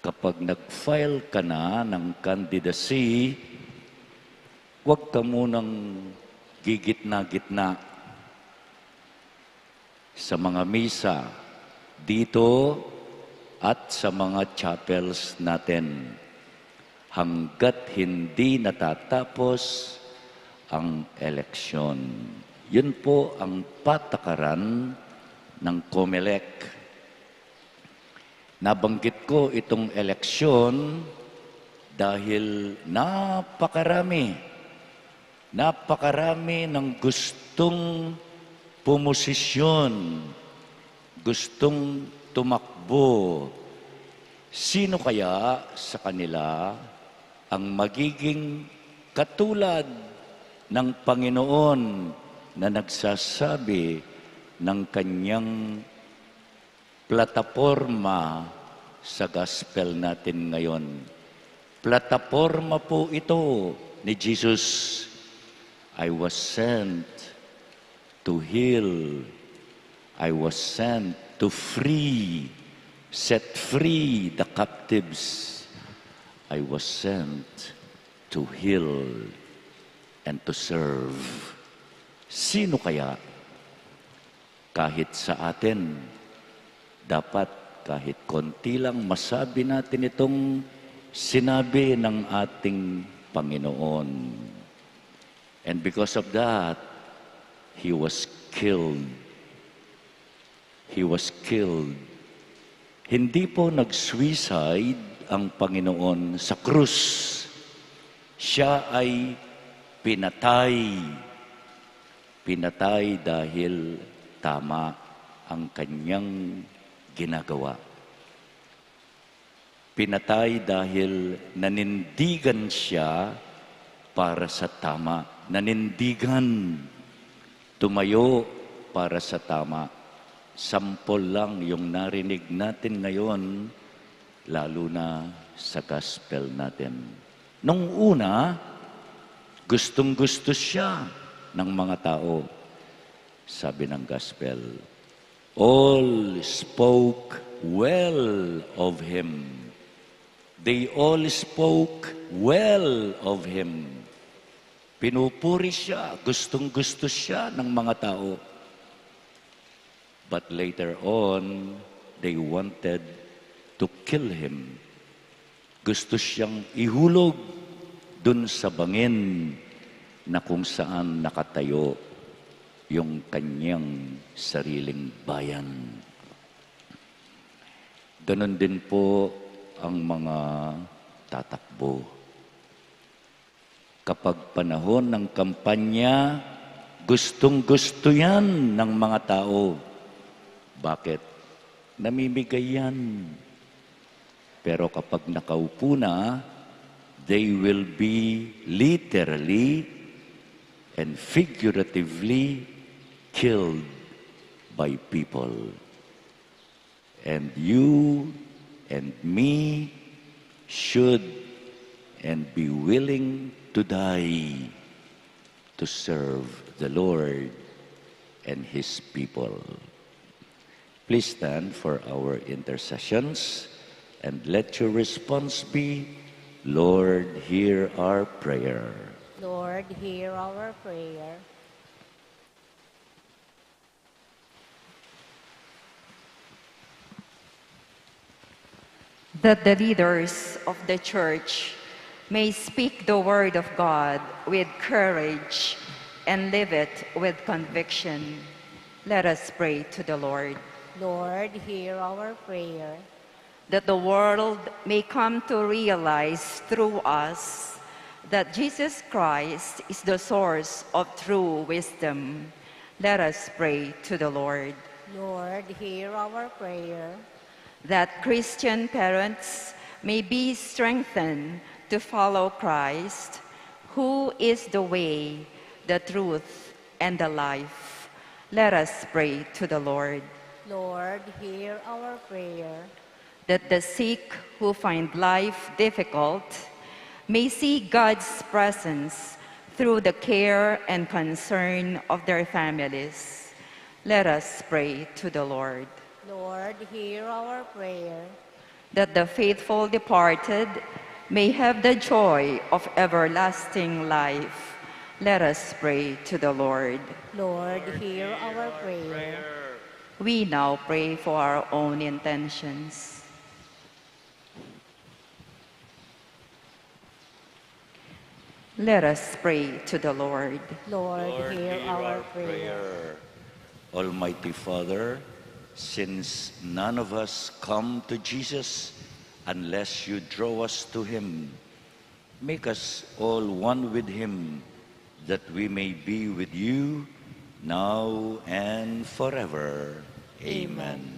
kapag nag-file ka na ng candidacy, huwag ka munang gigitna-gitna sa mga misa dito at sa mga chapels natin hanggat hindi natatapos ang eleksyon. Yun po ang patakaran ng Comelec. Nabanggit ko itong eleksyon dahil napakarami, napakarami ng gustong pumosisyon, gustong tumakbo. Sino kaya sa kanila ang magiging katulad ng Panginoon na nagsasabi ng kanyang plataporma sa gospel natin ngayon? Plataporma po ito ni Jesus. "I was sent to heal. I was sent to free, set free the captives. I was sent to heal and to serve." Sino kaya? Kahit sa atin, dapat kahit konti lang masabi natin itong Sinabi ng ating Panginoon. And because of that, he was killed. He was killed. Hindi po nag-suicide ang Panginoon sa krus. Siya ay pinatay. Pinatay dahil tama ang kanyang ginagawa. Pinatay dahil nanindigan siya para sa tama. Nanindigan, tumayo para sa tama. Sampol lang yung narinig natin ngayon, lalo na sa gospel natin. Nung una, gustong-gusto siya ng mga tao. Sabi ng gospel, "All spoke well of him." They all spoke well of him. Pinupuri siya, gustong-gusto siya ng mga tao. But later on, they wanted to kill him. Gusto siyang ihulog dun sa bangin na kung saan nakatayo yung kanyang sariling bayan. Ganun din po ang mga tatakbo. Kapag panahon ng kampanya, gustong-gusto yan ng mga tao. Bakit? Namimigay yan. Pero kapag nakaupo na, they will be literally and figuratively killed by people. And you and me should and be willing to die to serve the Lord and His people. Please stand for our intercessions and let your response be, "Lord, hear our prayer." Lord, hear our prayer. That the leaders of the church may speak the word of God with courage and live it with conviction. Let us pray to the Lord. Lord, hear our prayer. That the world may come to realize through us that Jesus Christ is the source of true wisdom. Let us pray to the Lord. Lord, hear our prayer. That Christian parents may be strengthened to follow Christ, who is the way, the truth, and the life. Let us pray to the Lord. Lord, hear our prayer. That the sick who find life difficult may see God's presence through the care and concern of their families. Let us pray to the Lord. Lord, hear our prayer. That the faithful departed may have the joy of everlasting life. Let us pray to the Lord. Lord, hear our prayer. We now pray for our own intentions. Let us pray to the Lord. Lord, hear our prayer. Almighty Father, since none of us come to Jesus unless you draw us to him, make us all one with him, that we may be with you now and forever. Amen. Amen.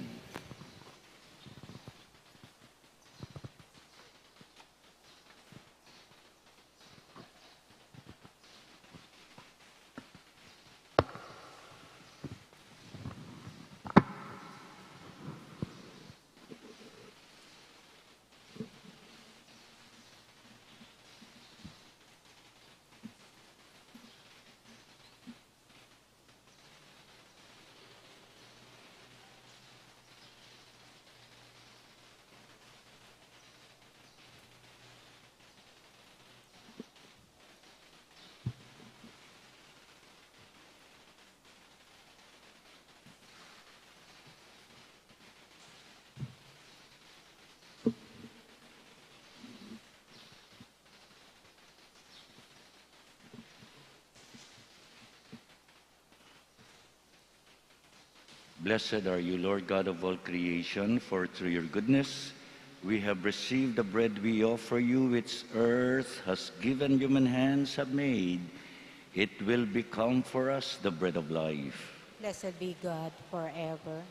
Blessed are you, Lord God of all creation, for through your goodness we have received the bread we offer you, which earth has given, human hands have made. It will become for us the bread of life. Blessed be God forever.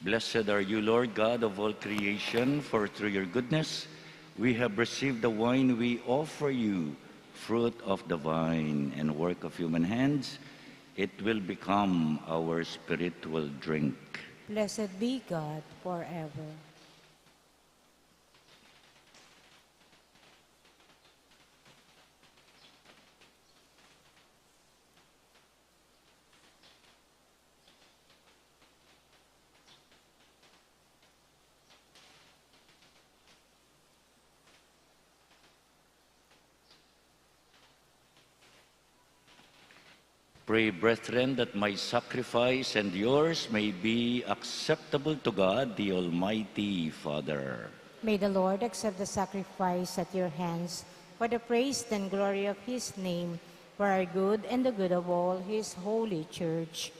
Blessed are you, Lord God of all creation, for through your goodness we have received the wine we offer you, fruit of the vine and work of human hands. It will become our spiritual drink. Blessed be God forever. Pray, brethren, that my sacrifice and yours may be acceptable to God, the Almighty Father. May the Lord accept the sacrifice at your hands for the praise and glory of his name, for our good and the good of all his holy church.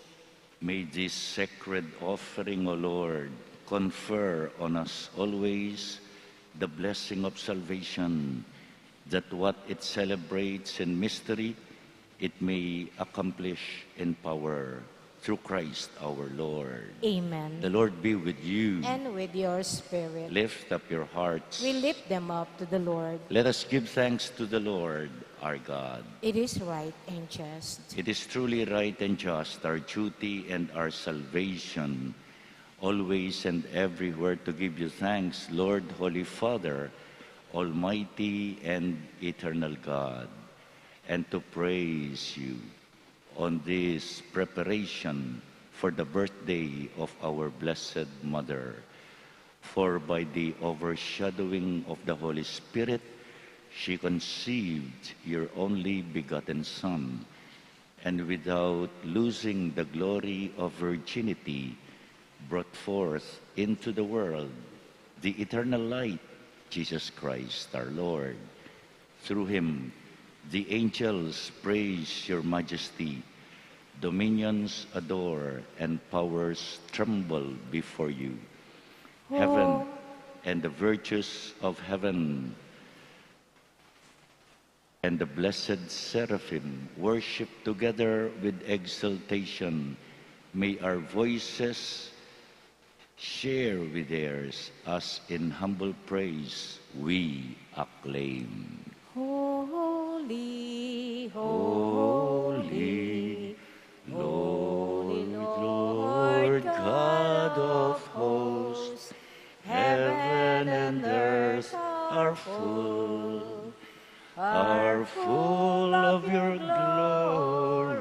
May this sacred offering, O Lord, confer on us always the blessing of salvation, that what it celebrates in mystery, it may accomplish in power, through Christ our Lord. Amen. The Lord be with you. And with your spirit. Lift up your hearts. We lift them up to the Lord. Let us give thanks to the Lord our God. It is right and just. It is truly right and just, our duty and our salvation, always and everywhere to give you thanks, Lord, Holy Father, Almighty and eternal God, and to praise you on this preparation for the birthday of our Blessed Mother. For by the overshadowing of the Holy Spirit, she conceived your only begotten Son, and without losing the glory of virginity, brought forth into the world the eternal light, Jesus Christ our Lord. Through him, the angels praise your majesty, dominions adore, and powers tremble before you. Heaven and the virtues of heaven and the blessed seraphim worship together with exultation. May our voices share with theirs as in humble praise we acclaim. Holy, holy, Lord, Lord God of hosts, heaven and earth are full, are full of your glory.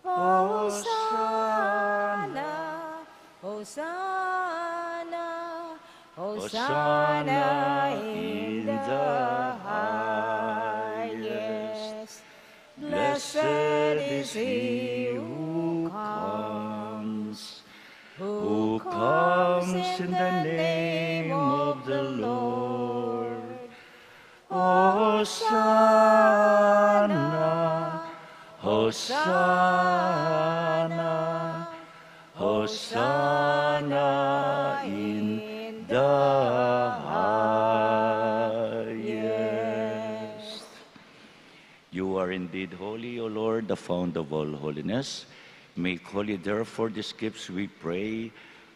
Hosanna, Hosanna, Hosanna in the highest. Blessed is he who comes, who comes in the name of the Lord. Hosanna, Hosanna, Hosanna in the highest. You are indeed holy, O Lord, the fount of all holiness. Make holy, therefore, these gifts, we pray,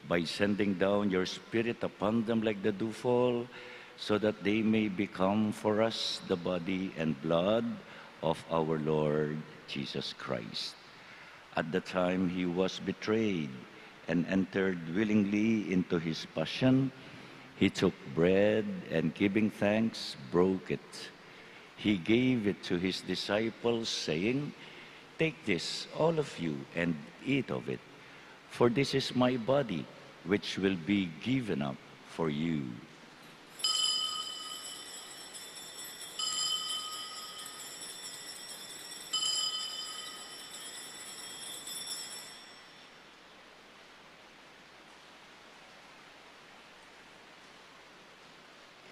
by sending down your Spirit upon them like the dewfall, so that they may become for us the body and blood of our Lord Jesus Christ. At the time he was betrayed and entered willingly into his passion, he took bread and, giving thanks, broke it. He gave it to his disciples, saying, "Take this, all of you, and eat of it, for this is my body, which will be given up for you."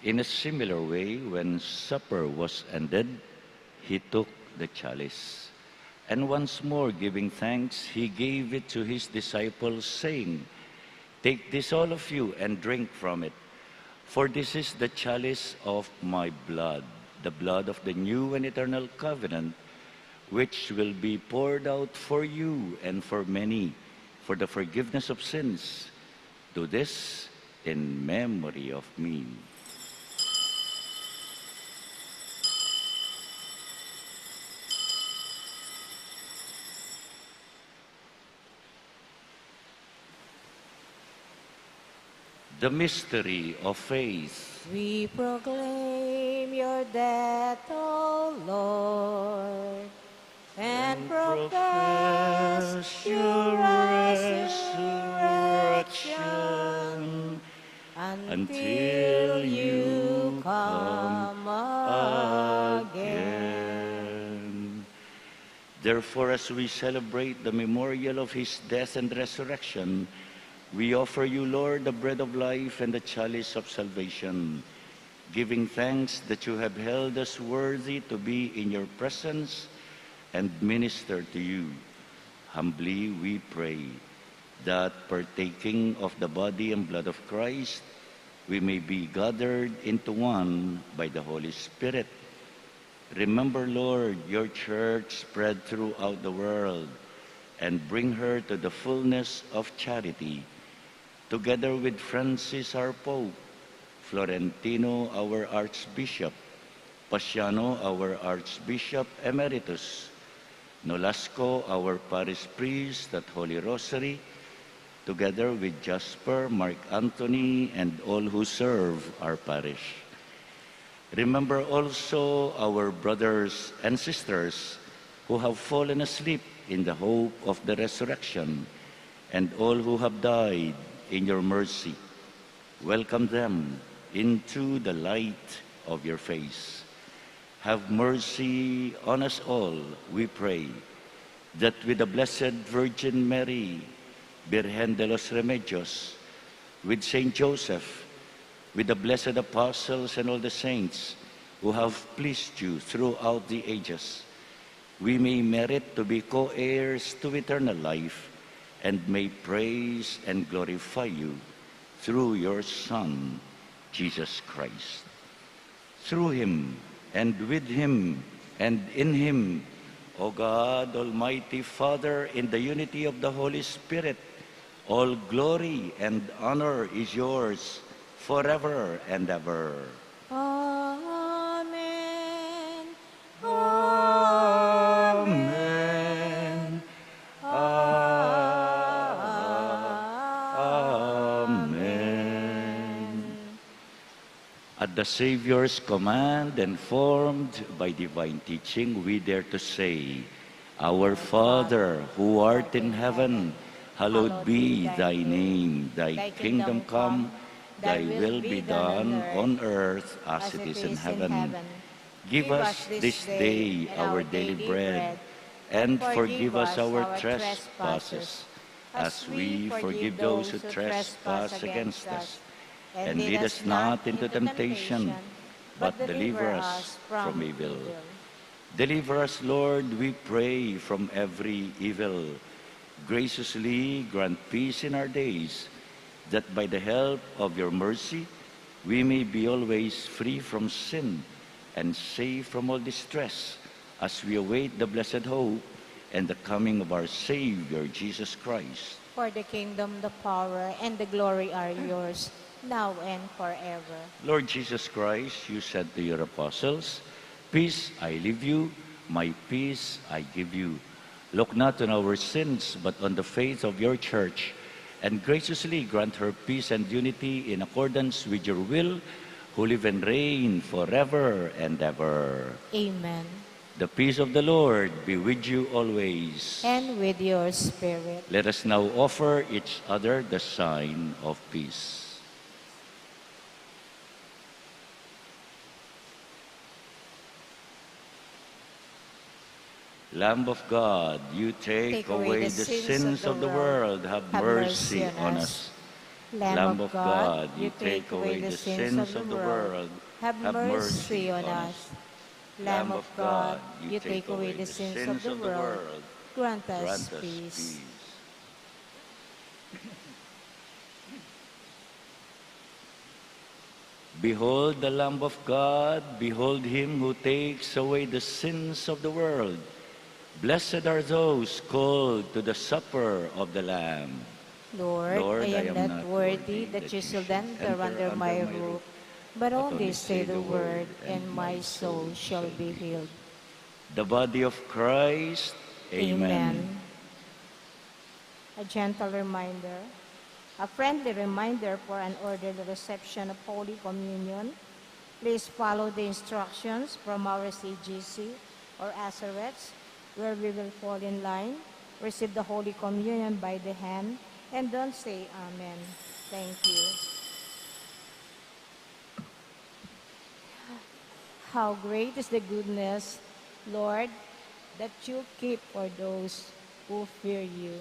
In a similar way, when supper was ended, he took the chalice, and once more giving thanks, he gave it to his disciples, saying, "Take this, all of you, and drink from it, for this is the chalice of my blood, the blood of the new and eternal covenant, which will be poured out for you and for many for the forgiveness of sins. Do this in memory of me." The mystery of faith. We proclaim your death, O Lord, and profess your resurrection until you come again. Therefore, as we celebrate the memorial of his death and resurrection, we offer you, Lord, the bread of life and the chalice of salvation, giving thanks that you have held us worthy to be in your presence and minister to you. Humbly we pray that, partaking of the body and blood of Christ, we may be gathered into one by the Holy Spirit. Remember, Lord, your church spread throughout the world, and bring her to the fullness of charity, together with Francis our Pope, Florentino our Archbishop, Paciano our Archbishop Emeritus, Nolasco our parish priest at Holy Rosary, together with Jasper, Mark Anthony, and all who serve our parish. Remember also our brothers and sisters who have fallen asleep in the hope of the resurrection, and all who have died in your mercy. Welcome them into the light of your face. Have mercy on us all, we pray, that with the Blessed Virgin Mary, Virgen de los Remedios, with Saint Joseph, with the blessed apostles and all the saints who have pleased you throughout the ages, we may merit to be co-heirs to eternal life, and may praise and glorify you through your Son, Jesus Christ. Through him, and with him, and in him, O God, Almighty Father, in the unity of the Holy Spirit, all glory and honor is yours forever and ever. Amen. Amen. Amen. At the Savior's command, and formed by divine teaching, we dare to say, "Our Father, who art in heaven, hallowed be thy name. Thy kingdom come, thy will be done on earth as it is in heaven. Give us this day our daily bread, and forgive us our trespasses, as we forgive those who trespass against us. And lead us not into temptation, but deliver us from evil." Deliver us, Lord, we pray, from every evil. Graciously grant peace in our days, that by the help of your mercy we may be always free from sin and safe from all distress, as we await the blessed hope and the coming of our Savior, Jesus Christ. For the kingdom, the power, and the glory are yours, now and forever. Lord Jesus Christ, you said to your apostles, "Peace I leave you, my peace I give you." Look not on our sins, but on the faith of your church, and graciously grant her peace and unity in accordance with your will, who live and reign forever and ever. Amen. The peace of the Lord be with you always. And with your spirit. Let us now offer each other the sign of peace. Lamb of God, you take away the sins of the world, have mercy on us. Lamb of God, you take away the sins of the world, have mercy on us. Lamb of God, you take away the sins of the world, grant us peace. Behold the Lamb of God, behold him who takes away the sins of the world. Blessed are those called to the supper of the Lamb. Lord, I am not worthy that you should enter under my roof, but only say the word, and my soul shall be healed. The body of Christ. Amen. Amen. A gentle reminder, a friendly reminder for an orderly reception of Holy Communion. Please follow the instructions from our C G C or Azareth, where we will fall in line, receive the Holy Communion by the hand, and don't say Amen. Thank you. How great is the goodness, Lord, that you keep for those who fear you.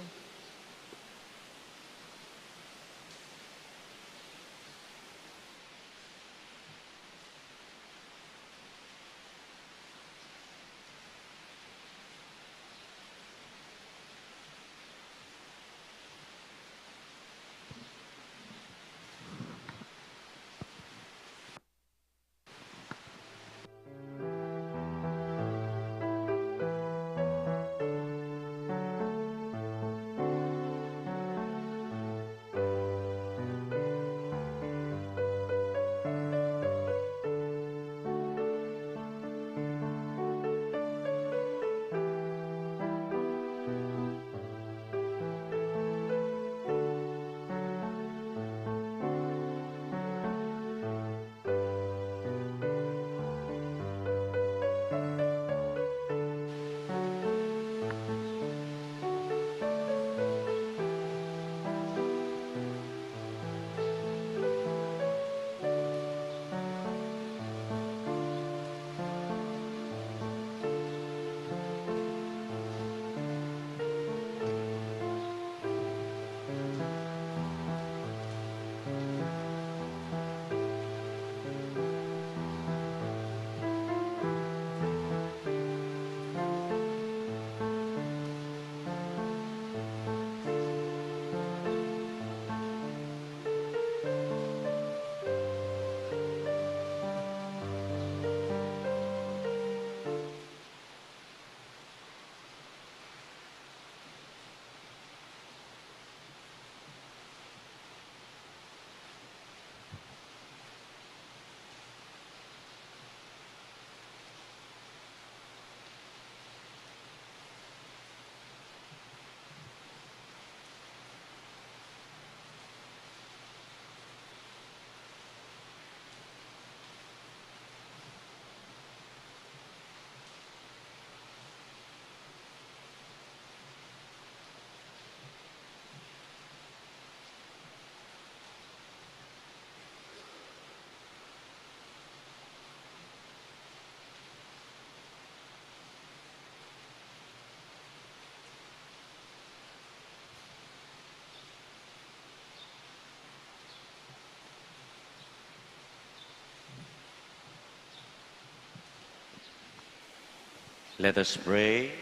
Let us pray.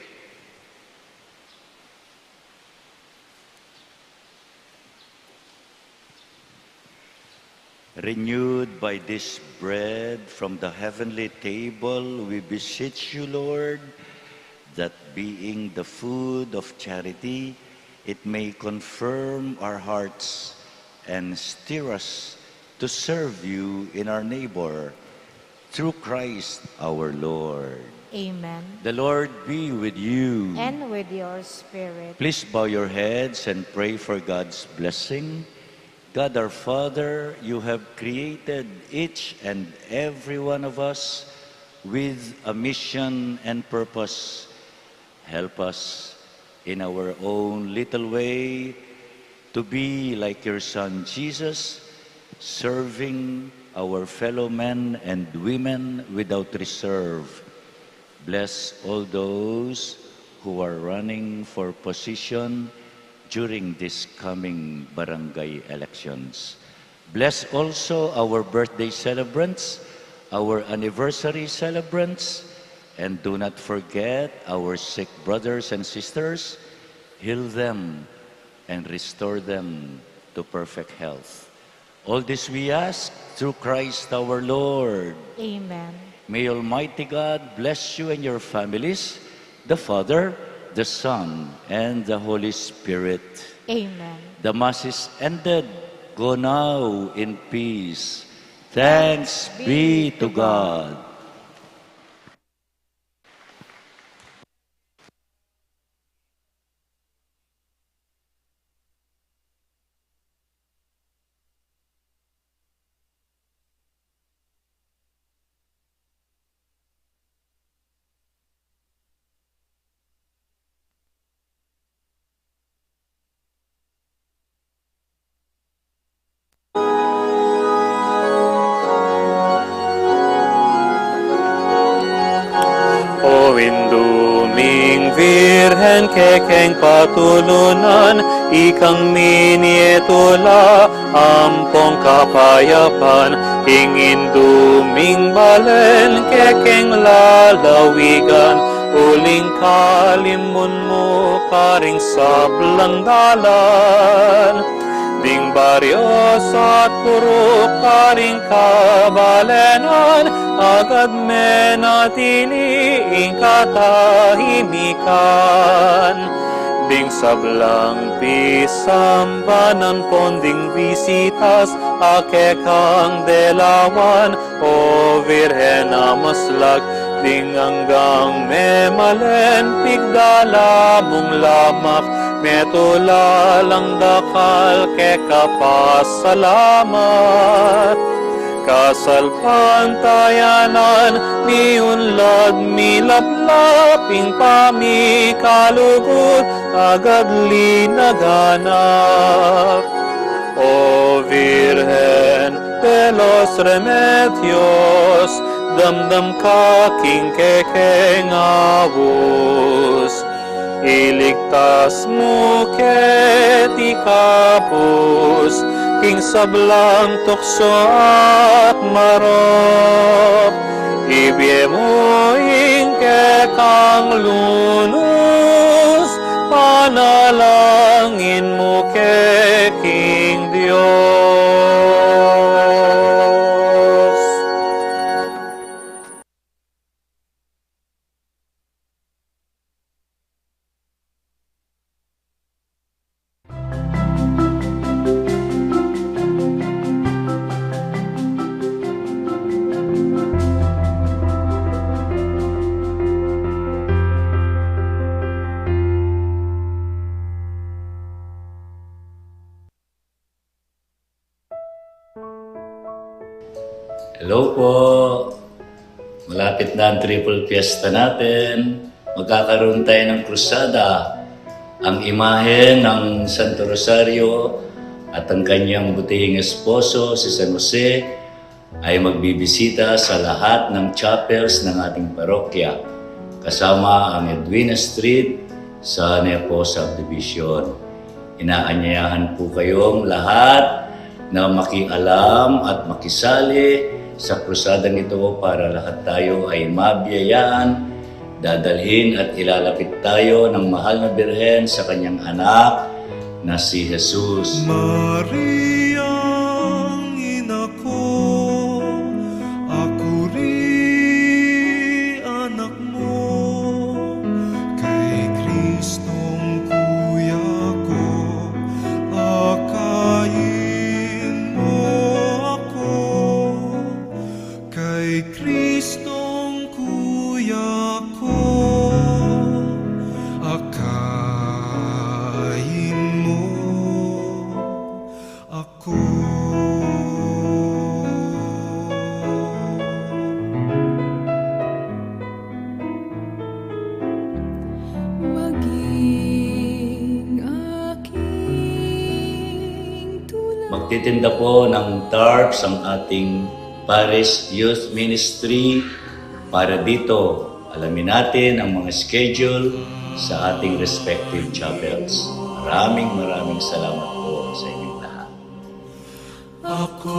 Renewed by this bread from the heavenly table, we beseech you, Lord, that being the food of charity, it may confirm our hearts and stir us to serve you in our neighbor. Through Christ our Lord. Amen. The Lord be with you. And with your spirit. Please bow your heads and pray for God's blessing. God our Father, you have created each and every one of us with a mission and purpose. Help us in our own little way to be like your Son Jesus, serving our fellow men and women without reserve. Bless all those who are running for position during this coming barangay elections. Bless also our birthday celebrants, our anniversary celebrants, and do not forget our sick brothers and sisters. Heal them and restore them to perfect health. All this we ask through Christ our Lord. Amen. May Almighty God bless you and your families, the Father, the Son, and the Holy Spirit. Amen. The Mass is ended. Go now in peace. Thanks be to God. O Indu ming Virgen, kekeng patulunan, ikang minie tula ampong kapayapan, ing Indu ming balen kekeng lalawigan, uling kalimun mu karing sablang dalan. Ding baryo at purok karing kabalenan, agad menatili ing katahimikan. Ding sablang pisamban ampon ding bisitas a kekang delawan, O Virgen a maslag, ding anggang memalen pigdala mung lamak, metula lang dakal keka pasalamat. Kasalpantayanan, miunlad milaplap ing pamikalugud, agad linaganap. O Virgen de los Remedios, damdam ka king kekeng aus. Iligtas mu keti kapus king sablang tuksu at marok. Ibie mu ing kekang lunus, panalangin mu ke king Dios. Hello po. Malapit na ang triple fiesta natin. Magkakaroon tayo ng krusada. Ang imahe ng Santo Rosario at ang kanyang butihing esposo, si San Jose, ay magbibisita sa lahat ng chapels ng ating parokya, kasama ang Edwina Street sa Nepo Subdivision. Inaanyayahan po kayong lahat na makialam at makisali sa krusadang ito para lahat tayo ay mabiyayaan, dadalhin at ilalapit tayo ng mahal na Birhen sa kanyang anak na si Jesus. Mariang ina ko, aku ri anak mo, kay Kristong kuya ko, akayin mo ako. Kay Kristong kuya ko, akayin mo ako. Maging aking tulay. Magtitinda po ng tarps ang ating Parish Youth Ministry para dito. Alamin natin ang mga schedule sa ating respective chapels. Maraming, maraming salamat po sa inyong lahat. Ako